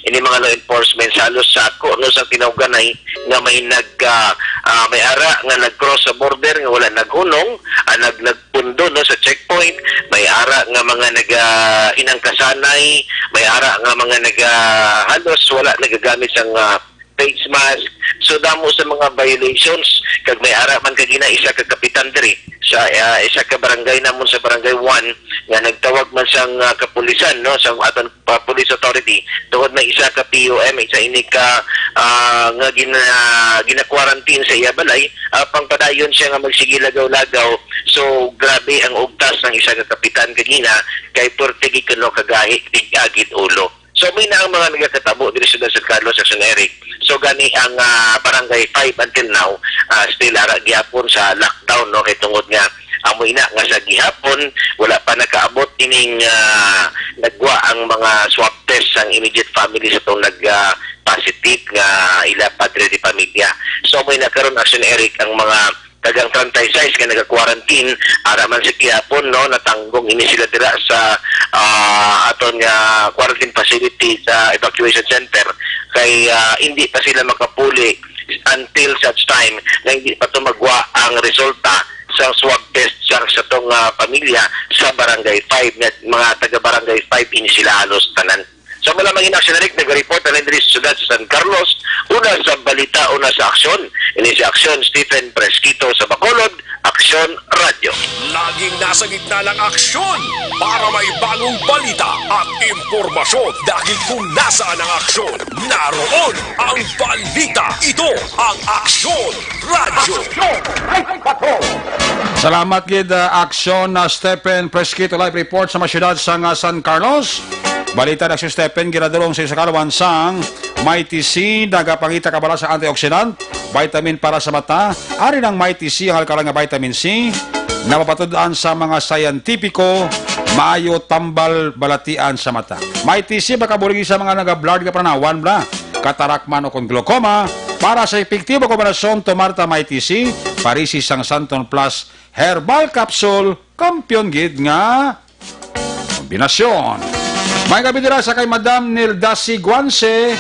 ini mga law enforcement, sa halos sako, no, sa tinawganay nga may nag, ah, ah, may ara nga nag-cross sa border nga wala naghunong, ah, nag-, nagpundo, no, sa checkpoint, may ara nga mga naga-, inangkasanay, may ara nga mga naga-, halos wala nagagamit sang, ah, face mask. So, damo sa mga violations, kag may ara man kagina isa ka kapitan diri sa, ah, isa ka barangay namon sa Barangay one nga nagtawag man sang, ah, kapulisan, no, sa aton pa-, police authority, tungod may isa ka P U M, isa ini ka, ah, nga gina-, gina-quarantine sa iya balay, ah, pangpadayon siya nga magsige lagaw-lagaw. So, grabe ang ugtas ng isa ka kapitan kagina, kay purte gid kuno kagahi, tig-agid ulo. So, may na ang mga nagakatabo diri sa San Carlos, Action Eric. So, gani ang, ah, Barangay five until now, ah, still ara gihapon sa lockdown, no, kay tungod nga amo ina nga sa gihapon, wala pa nakaabot ining, ah, nagwa ang mga swab test sang immediate family sa tong nag, ah, positive nga ila padre de pamilya. So, amo ina karon, Action Eric, ang mga tagang treinta y seis nga naga-quarantine, ara man sa gihapon, no, natanggong ini sila dira sa, ah, aton nga quarantine facility sa evacuation center, kay, ah, hindi pa sila makapuli until such time na hindi pa tumagwa ang resulta sa swab test sa, sa tong, ah, pamilya sa Barangay five, na mga taga Barangay five ini sila halos tanan. So, mula mangin Action Eric, nag-report na diri sa siyudad sa San Carlos, una sa balita, una sa aksyon. Ini si Aksyon Stephen Fresquito sa Bacolod, Aksyon Radyo. Laging nasa gitna ng aksyon para may bagong balita at impormasyon. Dahil kung nasaan ang aksyon, naroon ang balita. Ito ang Aksyon Radyo. Salamat gid, uh, Aksyon na Stephen Fresquito, live report sa mga syudad sa nga San Carlos. Balita na si Stephen, ginadulong sa isa ka lawan sang Mighty C, nagapangita kabala sa antioxidant, vitamin para sa mata. Ari ng Mighty C, ang alkaline nga vitamin C, napapatud-an sa mga siyentipiko, maayo tambal balatian sa mata. Mighty C, makabulig sa mga nagablurred nga pananawan, bla, katarak man o kon glaucoma. Para sa epektibo kombinasyon, tomar ta Mighty C, parisi sang Santon Plus Herbal Capsule, kampiyon gid nga kombinasyon. May gabi dira sa kay Madam Nilda Siguanse,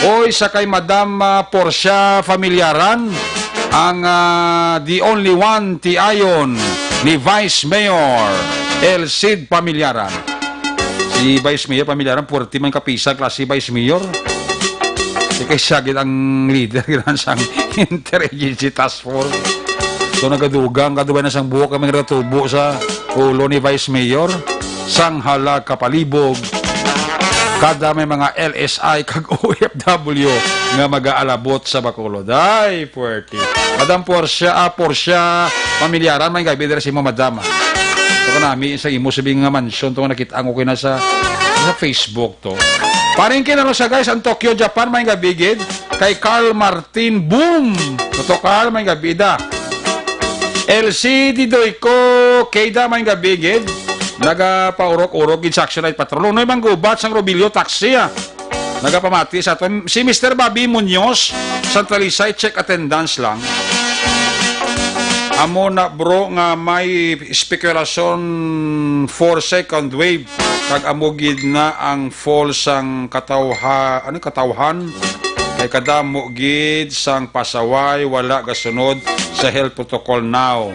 oy sa kay Madam, ah, Portia Familiaran, ang, ah, the only one tiayon ni Vice Mayor El Cid Familiaran. Si Vice Mayor Familiaran, puwerte man kapisan klase Vice Mayor. Di kay siya gid ang leader gid sang Interagency Task Force. So, nagadugang, kadugay na sang buhok kami nagatubo sa ulo ni Vice Mayor. Sang hala kapalibog, kada may mga L S I kag O F W nga magaalabot sa Bacolod. Ay, puwerte. Madam Portia, ah, Portia, pamilyaran, may gabi dira sa imo, madam, ah. Ito ka nami sa imo, sabi nga mansion, ito nga nakita ang okay na sa, sa Facebook to. Paring kinaro sa guys, ang Tokyo, Japan, may gabi gid. Kay Carl Martin, boom! Ito, Carl, may gabi da. L C Didoyco, Keda, may gabi gid. Nagapaurok-urok gid sa Action Light Patrol. Unoy manggubat sang Robilio Taxi, ah. Nagapamati sa aton si Mister Bobby Munoz, Santa Lisay, check attendance lang. Amo na, bro, nga may spekulasyon for second wave, kag amo gid na ang fall sang katawha-, ano, katawhan, kay kadamo gid sang pasaway wala gasunod sa health protocol now.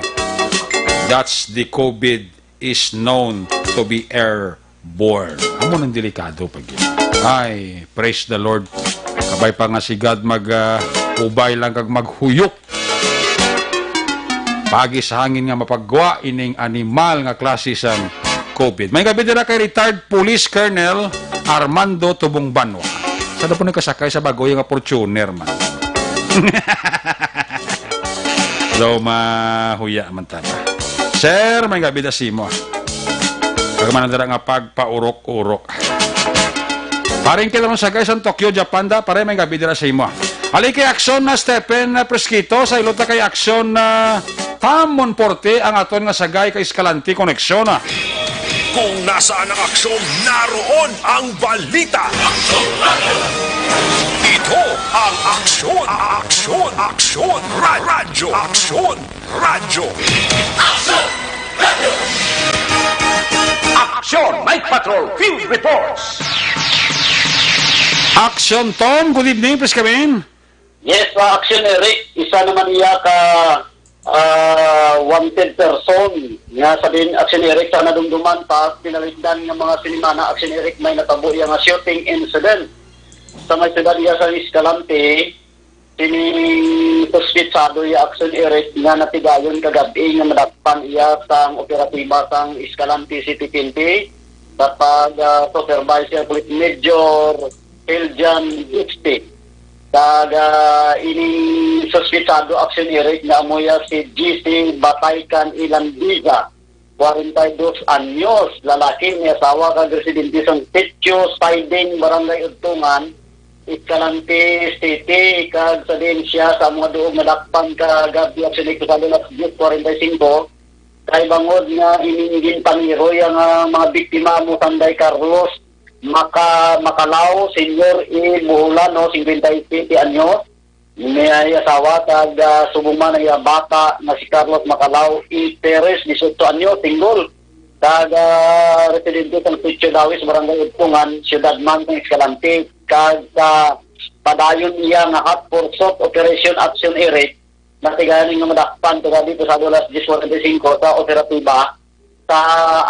That's the COVID is known to be airborne. Amo nang delikado pa gid. Ay, praise the Lord. Kabay pa nga si God mag, ah, ubay lang kag maghuyok. Pagi sa hangin nga mapagwa ining animal nga klase sang COVID. May gabi dira kay retired Police Colonel Armando Tubong Banwa. Sa daw po nagkasakay sa bagoy nga Fortuner man. Daw mahuya man tana. Sir, may gabi da simo. Pagmanandara nga pagpaurok-urok. Paring kita sa guys ang Tokyo, Japan da. Pare, may gabi dira sa imo. Ali kay Aksyon na Stephen na Presquito, sa ilota kay Aksyon na Tamon Porte ang aton nga sagay kay Escalante Koneksyon. Kung nasaan ang aksyon, naroon ang balita. Ito ang aksyon, aksyon, aksyon, ra-, radyo, aksyon, radyo. Aksyon, Night Patrol, Field Reports. Aksyon, Tom. Good evening, please come in. Yes, uh, Action Eric, isa naman iya ka, ah, wanted person nga sa din Action Eric sa nadumduman pa, pinaligdan nga mga sinimana Action Eric may natabo iya nga shooting incident sa may siyudad iya sa Escalante. Sining suspitsado iya Action Eric nga natigayon kagab-i nga madakpan iya sang operatiba sang Escalante City P N P sa pag, ah, supervise sa Police Major Hiljan Gipsy. Kag, ah, ining suspitsado Action Eric nga amo iya si G C Bataycan Ilandiza, kwarenta y dos anyos, lalaki, may asawa kag residente sang Sitio Siding, Barangay Udtungan, Escalante City, kag sa diin siya sa mga duog nadakpan kagab-i Action Eric sa alas diyes kwarenta y singko, kay bangod nga ining ginpangiroy ang, ah, mga biktima amo Sanday Carlos Maka-, Macalao, Senior, E. Buholano, singkwenta y siyete anyos, may asawa, kag, ah, subong man ang iya bata nga si Carlos Macalao E. Perez, dieciocho anyos, single, kag, ah, residente sa Sitio Dawis, Barangay Udtungan, Siyudad man sa Escalante, kag sa padayon iya nga hot pursuit operation Action Eric, natigayon nga madakpan kagabi, pasado alas diyes forty-five sa operatiba sa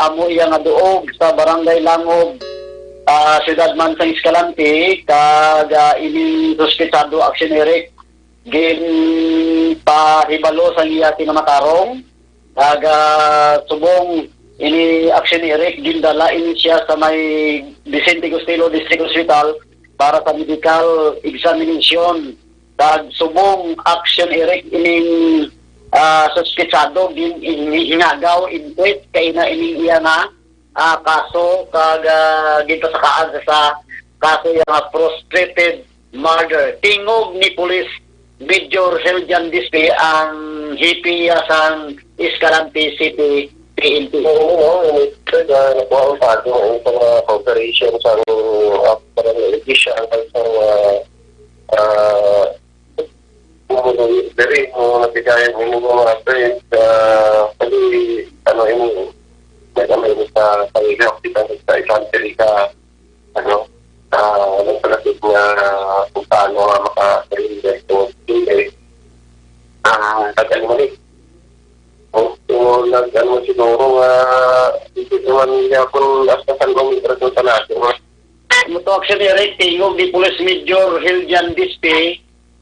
amo iya nga duog sa Barangay Langob, ah, Siyudad man sang Escalante, kag, ah, ining suspetsado Action Eric ginpahibalo sa iya kinamatarong, kag, ah, subong ini Action Eric, gindala ini siya sa may Vicente Costello District Hospital para sa medical examination. Kag subong Action Eric ining, ah, suspetsado, gin-, gin-, hinagaw in quid kay na ining iya nga, ah, kaso, kag, ah, ginpasakaan sa, sa kaso iya nga frustrated murder. Tingog ni Police Major Heljan Dispe, ang hepe sang Escalante City P N P. Oo, oo, oo. Kaya nakuha ang pago ang mga cooperation sa, ah, parang official sa, ah, ah, Kung diri mo nabigay ang imong mga friends, ah, pwede, ano, imo, may gamay mo sa pangyaw, kita sa isang pili ka, ano, ah, nagpalapit nga kung paano nga maka-surrender ko. Hindi. Ah, pag ano man eh. O, o, nag-, ano siguro nga, hindi naman niya kung hasta saan kung may resulta natin. Moto Action Eric, tingog ni Police Major Hiljan Dispe,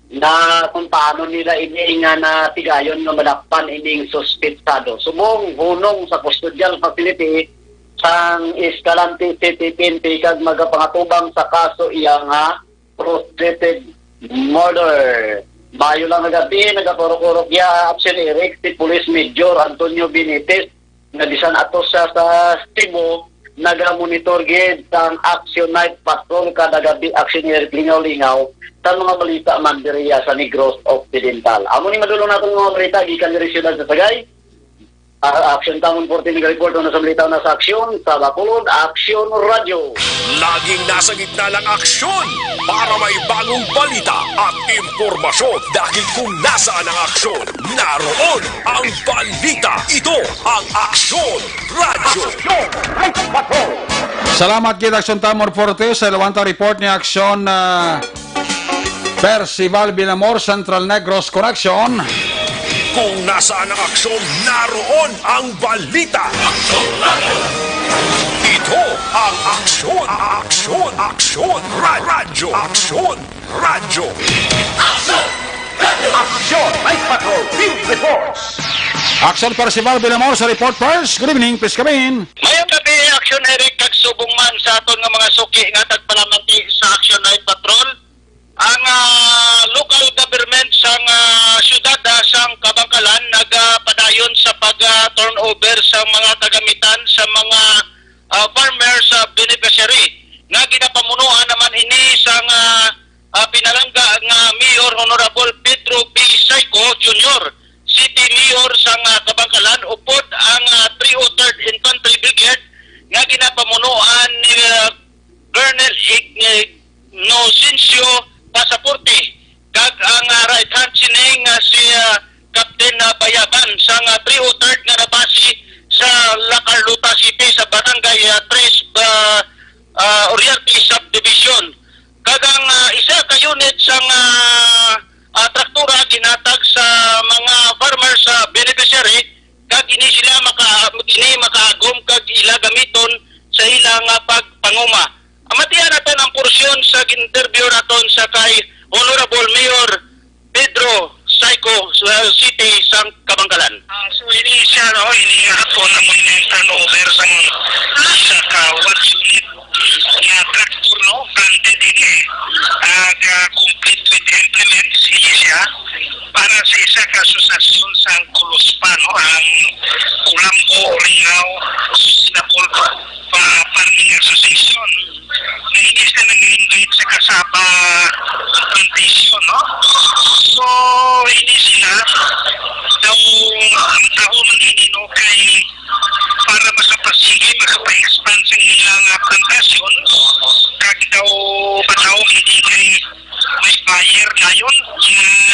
na kung paano nila ini nga natigayon nga madakpan ining suspetsado. Subong hunong sa custodial facility sang Escalante City P N P kag magapangatubang sa kaso iya nga frustrated murder. Mayo lang nga gabi, nagakurok-kurok ya, Action Eric, si Police Major Antonio Benitez, nga bisan ato siya sa Cebu, nagamonitor gid sang Action Night Patrol kada gabi, Action Eric, lingaw-lingaw sa mga balita man diriya sa Negros Occidental. Amo ni madulong naton nga mga balita gikan diri siyudad sa Sagay. Ah, Action Town forty nag-report na sa balita na sa aksyon sa Bacolod, Action Radio. Laging nasa gitna ng aksyon para may bagong balita at impormasyon, dahil kung nasaan ang aksyon, naroon ang balita. Ito ang Aksyon Radyo. Salamat gid, Action Town Forte, sa ilawanta report ni Action, ah, Percival Villamor, Central Negros Correction. Kung nasaan ang aksyon, naroon ang balita. Aksyon Radyo. Ito ang Aksyon, Aksyon, Aksyon Ra-, Radyo. Aksyon Radyo. Aksyon! Aksyon! Night Patrol Field Reports. Action Percival Villamor sa report first. Good evening, please come in. Mayong gabi, Action Eric, kag subong man sa aton nga mga suki nga tagpalamati sa Action Night Patrol. Ang, ah, local government sang, ah, siyudad, ah, sang Kabankalan nagapadayon sa pag, ah, turnover sa mga kagamitan sa mga, ah, farmers, ah, beneficiary nga ginapamunuan naman ini sang, ah, ah, pinalangga nga Mayor Honorable Pedro B. Saico Junior, City Mayor sang, ah, Kabankalan, upod ang, ah, three oh third Infantry Brigade nga ginapamunuan ni, ah, Colonel Ign-, Inocencio Pasaporte, kag ang, ah, right hand sining, ah, si, ah, Captain, ah, Bayaban sang, ah, three oh third nga nabase sa La Carlota City sa Barangay, ah, Tres, ah, ah, Oriente Subdivision. Kag ang, ah, isa ka unit sang, ah, ah, traktura ginhatag sa mga farmers sa beneficiary, kag ini sila maka-, ini makaagom kag ila gamiton sa ila nga pagpanguma. Amatian naton ang porsyon sa interview naton sa kay Honorable Mayor Pedro Saico, sa City sang Kabankalan. Ah, so ini siya, no, ini hapon ang mga turnover sang isa ka work unit nga tractor, no, planted ini, eh. Ah, ga complete with implements, ini siya para sa isa ka asosasyon sang Kuluspa, no, ang Kulambo Oriental Sustainable Fa-, Farming Association. Nga hindi sila nag-invite sa cassava plantation, no? So, hindi sila daw ang tao man ini, no, kay para makapasige, makapa-expand sa ilang, ah, plantasyon, kag daw, ba daw, hindi kay may buyer dayon, ah,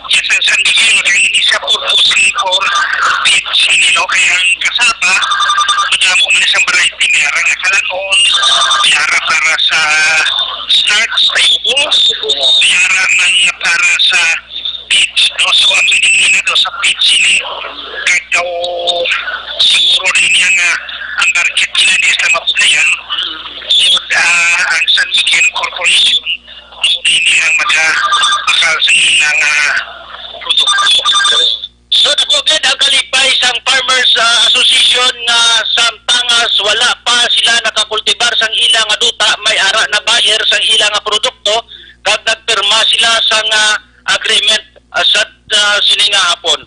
yes, sa San Miguel, kay hindi siya purposely for feeds, hindi, no? Kay ang cassava, madamo man isang variety, may ara nga kalanon, may ara para sa starch, sa ubo, may sa page, no? So, ang hindi nila daw sa page sini, kag daw siguro rin niya nga ang target nila ni Islamabad na yan, tungod, ah, ang San Miguel Corporation, mao na ini ang maga-, makal sa ilang, ah, produkto. So, dako gid ang kalipay sang Farmers, ah, Association nga samtangas wala pa sila nakakultibar sang ila nga duta, may ara na buyer sang ila nga produkto, kag nagpirma sila sang, ah, agreement, ah, sa, ah, sini nga hapon.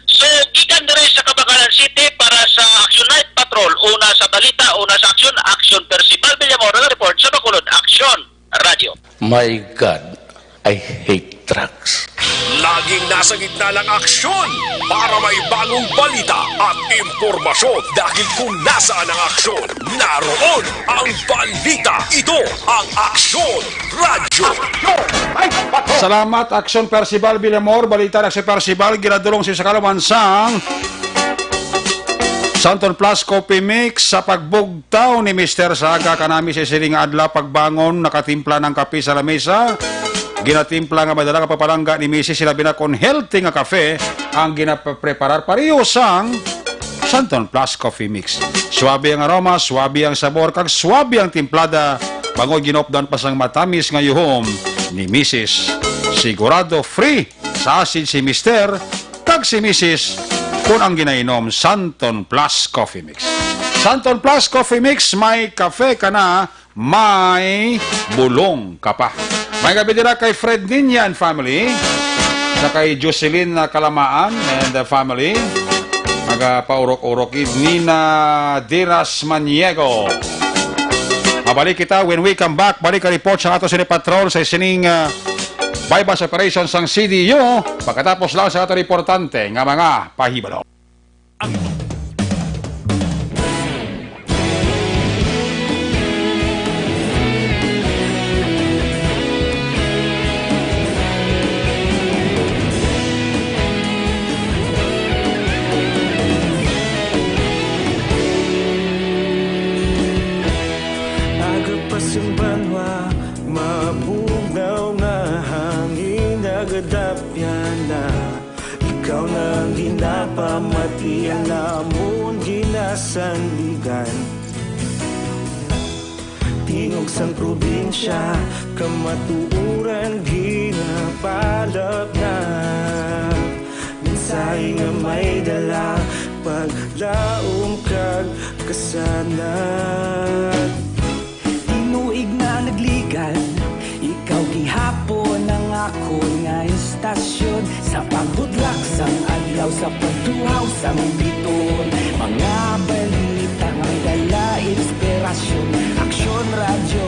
So, gikan diri sa Kabakalan City para sa Action Night Patrol, una sa balita, una sa aksyon, Action Percival Villamor, report sa Bacolod Action Radio. My God, I hate drugs. Laging nasa gitna ng aksyon para may bagong balita at impormasyon. Dahil kung nasaan ang aksyon, naroon ang balita. Ito ang Aksyon Radyo. Salamat, Aksyon Percival Villamor. Balita na si Percival, ginadulong si sa kalaman sang Santon Plus Coffee Mix sa pagbug- taw ni Mister Saga kanami sa siling nga adlaw pagbangon, nakatimpla ng kape sa lamesa. Ginatimpla nga madala nga papalangga ni Misis, sila binakon healthy nga kafe ang ginapreparar. Pareho sang Santon Plus Coffee Mix. Suabe ang aroma, suabe ang sabor, kag suabe ang timplada. Bangod ginopdan pa sang matamis nga yuhom ni Misis. Sigurado free sa asid si Mister kag si Misis kon ang ginainom Santon Plus Coffee Mix. Santon Plus Coffee Mix, may kafe ka na, may bulong ka pa. May gabi dira kay Fred Niña and family, sa kay Jocelyn na Kalamaan and the family. Nagapaurok-urok gid, Nina Diras Maniego. Mabalik kita when we come back. Balik ka report sa ato sini patrol sa sining, ah, buy-bust operation sang C D U. Pagkatapos lang sa ato importante nga mga pahibalo. Aga pa sing banwa, mabugnaw nga hangin nagadapyan na. Ikaw na ang ginapamati, ang amon ginasandigan. Tingog sang probinsya, kamatuoran ginapalapnap. Mensahe nga may dala, paglaom kag kasanag. Tinuig na nagligan, ikaw gihapon ang akon nga istasyon. Sa pagbutlak sang adlaw, sa pagtuhaw sang biton, mga balita nga may dala inspirasyon. Aksyon Radyo,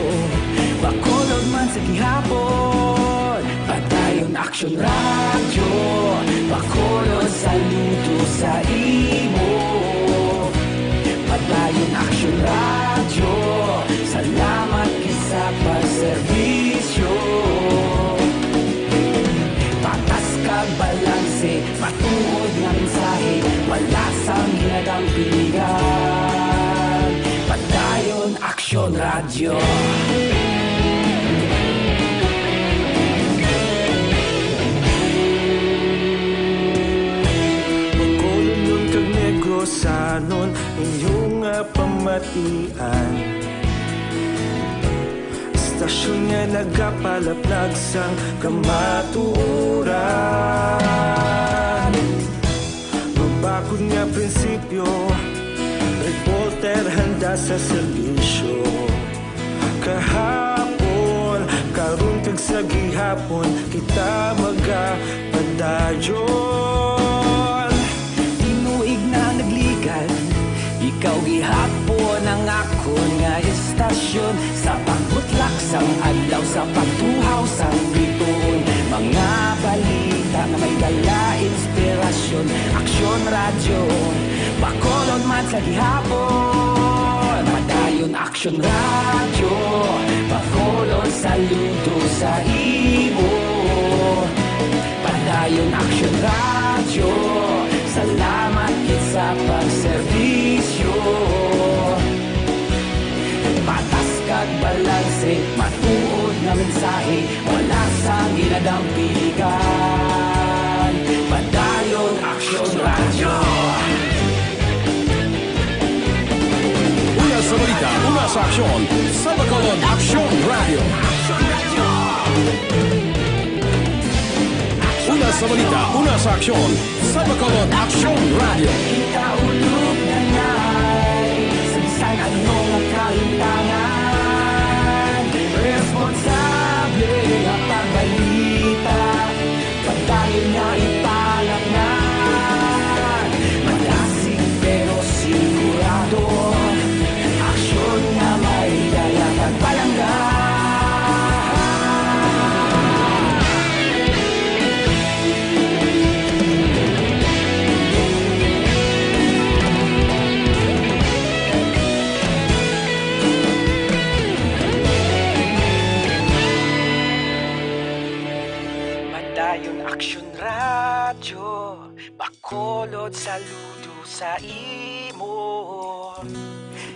Bacolod man sa gihapon. Padayon Aksyon Radyo, Bacolod, saludo sa imo. Padayon Aksyon Radyo, salamat gid sa pagserbisyo. Patas kag balanse, matuod nga mensahe, wala sang ginagampingan. Padayon Aksyon Radyo. Bacolodnon kag Negrosanon, inyo nga pamatian. Istasyon nga nagapalaplag sang kamatuoran. Mabakod nga prinsipyo, reporter handa sa serbisyo. Kahapon, karon kag sa gihapon, kita magapadayon. Tinuig na nagligan, ikaw gihapon ang akon nga istasyon. Sa pagbutlak sang adlaw, sa pagtuhaw sang bituon, mga balita nga may dala inspirasyon. Aksyon Radyo, Bacolod man sa gihapon. Padayon Aksyon Radyo, Bacolod, saludo sa imo. Padayon Aksyon Radyo, salamat gid sa pagserbisyo. Patas kag balanse, Matuod nga mensahe, wala sang ginadampigan. Padayon Aksyon Radyo. Una sa balita, una sa aksyon, sa Bacolod Aksyon Radyo. Una sa balita, una sa aksyon, sa Bacolod Aksyon Radyo. Kita ulog na ngay, sa bisan ano nga kalimtangan, responsable nga pagbalita, padayon nga ipalangan. Malasig pero sigurado, aksyon nga may dala kag palangga. Padayon Aksyon Radyo, Bacolod, saludo sa imo.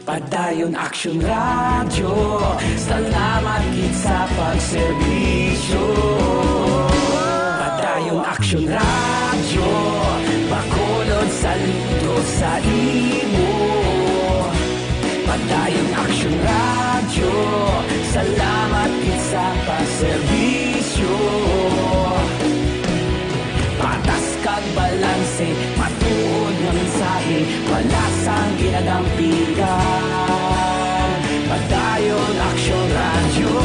Padayon Aksyon Radyo, salamat gid sa pagserbisyo. Padayon Aksyon Radyo, Bacolod, saludo sa imo. Padayon Aksyon Radyo, salamat gid sa pagserbisyo. Patas kag balanse, matuod nga mensahe, wala sang ginadampigan. Padayon Aksyon Radyo.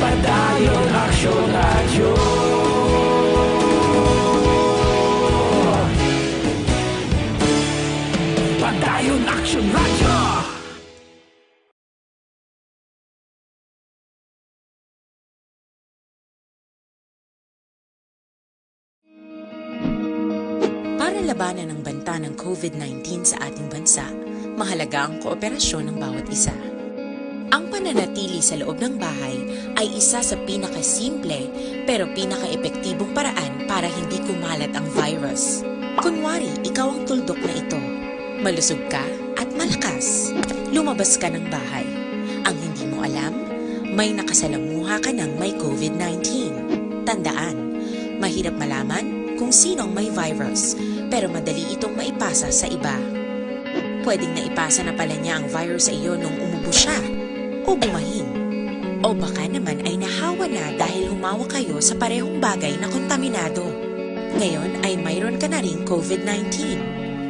Padayon Aksyon Radyo. Padayon Aksyon Radyo. Para labanan ang banta ng COVID nineteen sa ating bansa, mahalaga ang kooperasyon ng bawat isa. Ang pananatili sa loob ng bahay ay isa sa pinakasimple pero pinakaepektibong paraan para hindi kumalat ang virus. Kunwari, ikaw ang tuldok na ito. Malusog ka at malakas. Lumabas ka ng bahay. Ang hindi mo alam, may nakasalamuha ka ng may COVID nineteen. Tandaan, mahirap malaman kung sino ang may virus, pero madali itong maipasa sa iba. Pwedeng naipasa na pala niya ang virus sa iyo nung umubo siya o bumahin. O baka naman ay nahawa na dahil humawak kayo sa parehong bagay na kontaminado. Ngayon ay mayroon ka na ring COVID nineteen.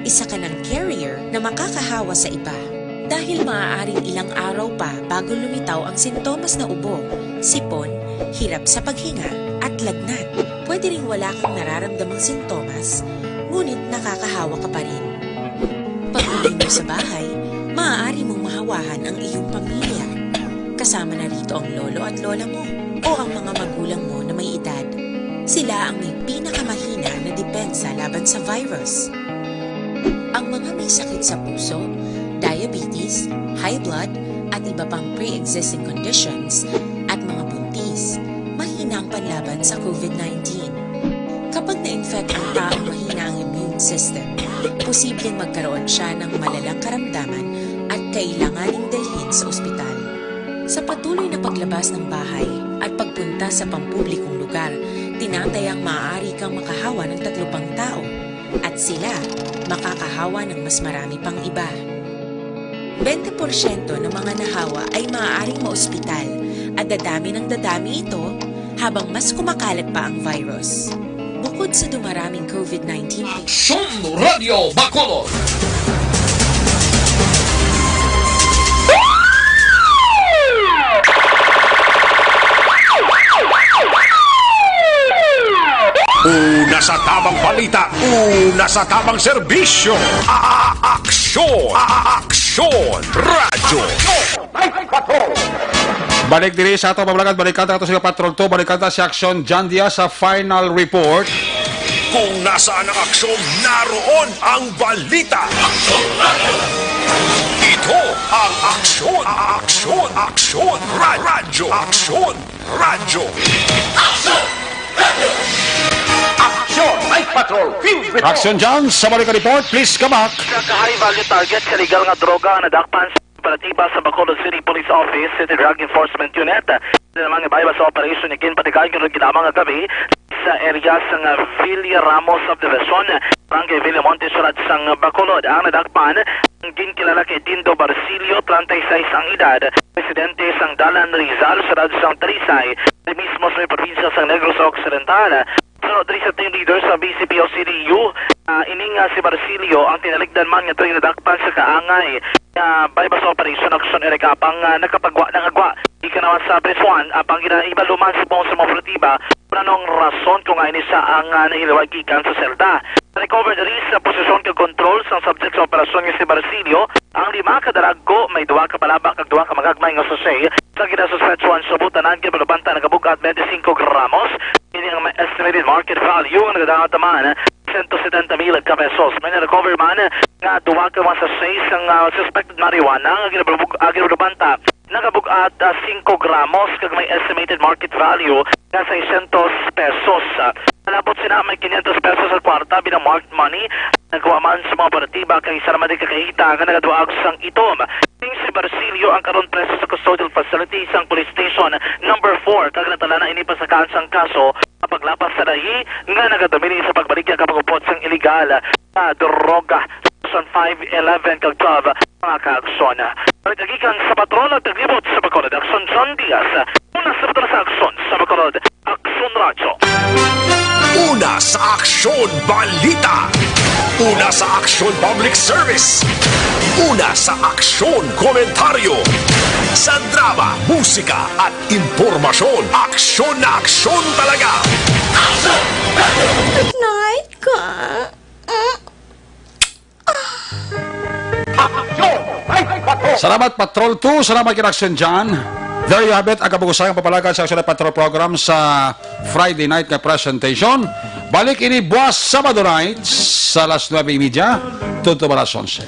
Isa ka ng carrier na makakahawa sa iba. Dahil maaaring ilang araw pa bago lumitaw ang sintomas na ubo, sipon, hirap sa paghinga, at lagnat. Pwede ring wala kang nararamdamang sintomas, ngunit nakakahawa ka pa rin. Pag-uwi mo sa bahay, maaari mong mahawahan ang iyong pamilya. Kasama na rito ang lolo at lola mo o ang mga magulang mo na may edad. Sila ang may pinakamahina na depensa laban sa virus. Ang mga may sakit sa puso, diabetes, high blood, at iba pang pre-existing conditions, at mga buntis, mahina ang panlaban sa COVID nineteen. Kapag na-infect ang taong mahina ang immune system, posibleng magkaroon siya ng malalang karamdaman at kailanganing dalhin sa ospital. Sa patuloy na paglabas ng bahay at pagpunta sa pampublikong lugar, tinatayang maaari kang makahawa ng tatlo pang tao at sila makakahawa ng mas marami pang iba. Bente porsyento ng mga nahawa ay maaaring maospital at dadami ng dadami ito habang mas kumakalat pa ang virus. Bukod sa dumaraming COVID nineteen, Aksyon Radio Bacolod. Una sa tabang balita, una sa tabang serbisyo. A-, aksyon, a-, aksyon, radyo. Balik diri sa ato, mga balangad, balikan ta ato sa Patrol Two, balikan ta si Aksyon John Diaz sa final report. Kung nasaan ang aksyon, naroon ang balita. Ito ang Aksyon, Aksyon, Aksyon, Ra-, Radyo, Aksyon, Radyo. Aksyon! Aksyon! Aksyon! Ay, Patrol, field report. Action John, sa balik nga report, please come back. Sa ka-high value target sa illegal nga droga nga nadakpan sa operatiba sa Bacolod City Police Office, City Drug Enforcement Unit, naman nga bahin sa operation nga ginpatigayon karon ginamang nga gabi sa area sang Villa Ramos Subdivision, Barangay Villamonte, siyudad sang Bacolod. Ang nadakpan, ang ginkilala kay Dindo Barcilio, treinta y seis ang edad, residente sang Dalan Rizal, siyudad sang Talisay, di mismo sa may probinsya sang Negros Occidental. Suno diri sa team leader sa B C P O C D U, ah, ini nga si Barcilio ang tinalikdan man nga diri nadakpan sa kaangay nga bahin sa operasyon aksyon, iri ka apang, ah, nakapagwa ng agwa. Ika naman sa presuhan, apang ginaibaluman sa pong sa mga operatiba kung anong rason kung nga ini siya ang, ah, nahilaway gikan sa selda. Recover diri sa posisyon kag kontrol sang subject sa operasyon nga si Barcilio, ang lima ka darago, may duha ka palaba kag duha ka magagmay nga sachet sa ginasuspetsuhan sa butanan, ginbalubanta nagabug-at twenty-five gramos. Ini ang may estimated market value nga nagadaot man sento setenta mil ka pesos. May na-recover man nga duha ka mga sachet sang, ah, suspected marijuana nga ginabug-, ah, ginabanta nagabug-at, ah, singko gramos kag may estimated market value nga seiscientos pesos. Ah, palabot sina may quinientos pesos sa kwarta bilang marked money. Nagwa man sa mga operatiba kay isa naman di kakahita nga nagaduag sang itom. Ning si Barcilio ang karon preso sa custodial facility sang Police Station Number Four, kag natala na ini pasakaan sang kaso nga paglapas sa lahi nga nagadomini sa pagbaligya kag pag-upod sang iligal nga droga. Section five eleven kag twelve, mga kaaksyon. Nagkagikan sa patrol at naglibot sa pagkon, Aksyon John Diaz, una sa patrol sa aksyon sa Bacolod, Aksyon Radyo. Una sa aksyon balita. Una sa aksyon public service. Una sa aksyon komentaryo. Sa drama, musika at impormasyon, aksyon na aksyon talaga. Night ka. Salamat, Patrol two. Salamat kay Action John. There you have it, ang kabug-usahay nga pagpalagad sa Action Patrol Program sa Friday night nga presentation. Balik ini buwas Sabado night sa alas nuebe y media, tubtob alas onse.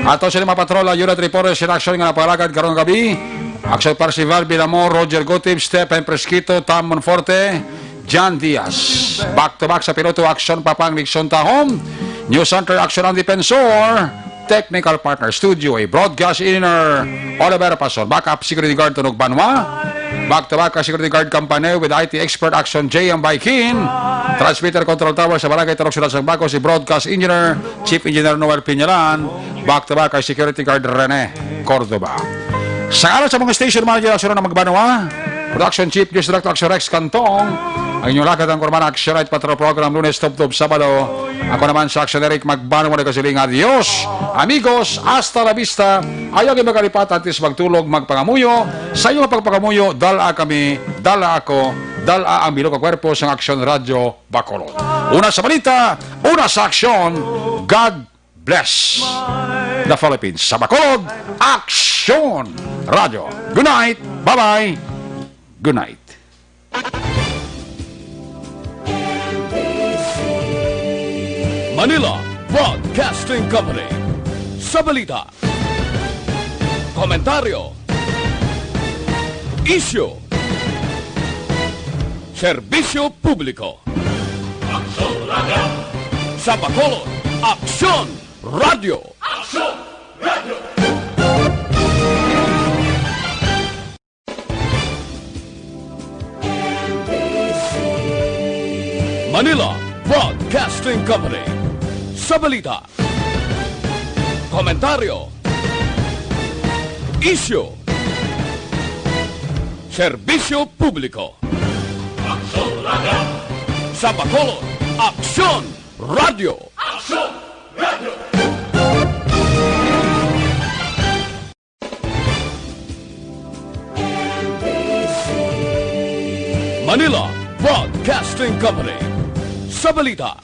Ato sila mga patrol, Yura Tripores in action nga napalagad karong gabi. Action Percival Bilamo, Roger Gutib, Stephen Presquito, Tom Monforte, John Diaz. Back to back sa piloto, Action Papang Nixon Tahom. News Center, Action Ang Defensor. Technical partner, Studio A, Broadcast Engineer Oliver Pason. Backup Security Guard, Tunog Banwa. Back to back, Security Guard Company with I T expert, Action J M Baikin. Transmitter Control Tower sa Barangay Turok, Siyudad sang Baco, si Broadcast Engineer, Chief Engineer Noel Piñalan. Back to back, Security Guard Rene Cordova. Sa ngalan sa mga station manager, Aksyon na Magbanwa, Production Chief, News Director, Aksyon Rex Cantong, ang inyong lakad ang Kurman Aksyon Night Patrol Program, Lunes, tubtob Sabado. Ako naman sa Aksyon Eric Magbanwa, nagasiling, adios, amigos, hasta la vista. Ayaw kayo magalipat, antes magtulog, magpangamuyo. Sa iyong pagpangamuyo, dala kami, dala ako, dala ang bilog nga kwerpo sa Aksyon Radyo Bacolod. Una sa balita, una sa aksyon, God bless the Philippines. Sa Bacolod, Aksyon Radyo. Good night. Bye-bye. Good night. Manila Broadcasting Company. Sa balita, komentaryo, isyu, serbisyo publiko. Aksyon Radyo. Sa Bacolod, Aksyon Radyo. Aksyon Radyo. Manila Broadcasting Company. Sa balita, komentaryo, isyu, serbisyo publiko. Aksyon Radyo. Sa Bacolod, Aksyon Radyo. Aksyon Radyo. Manila Broadcasting Company. Sa balita,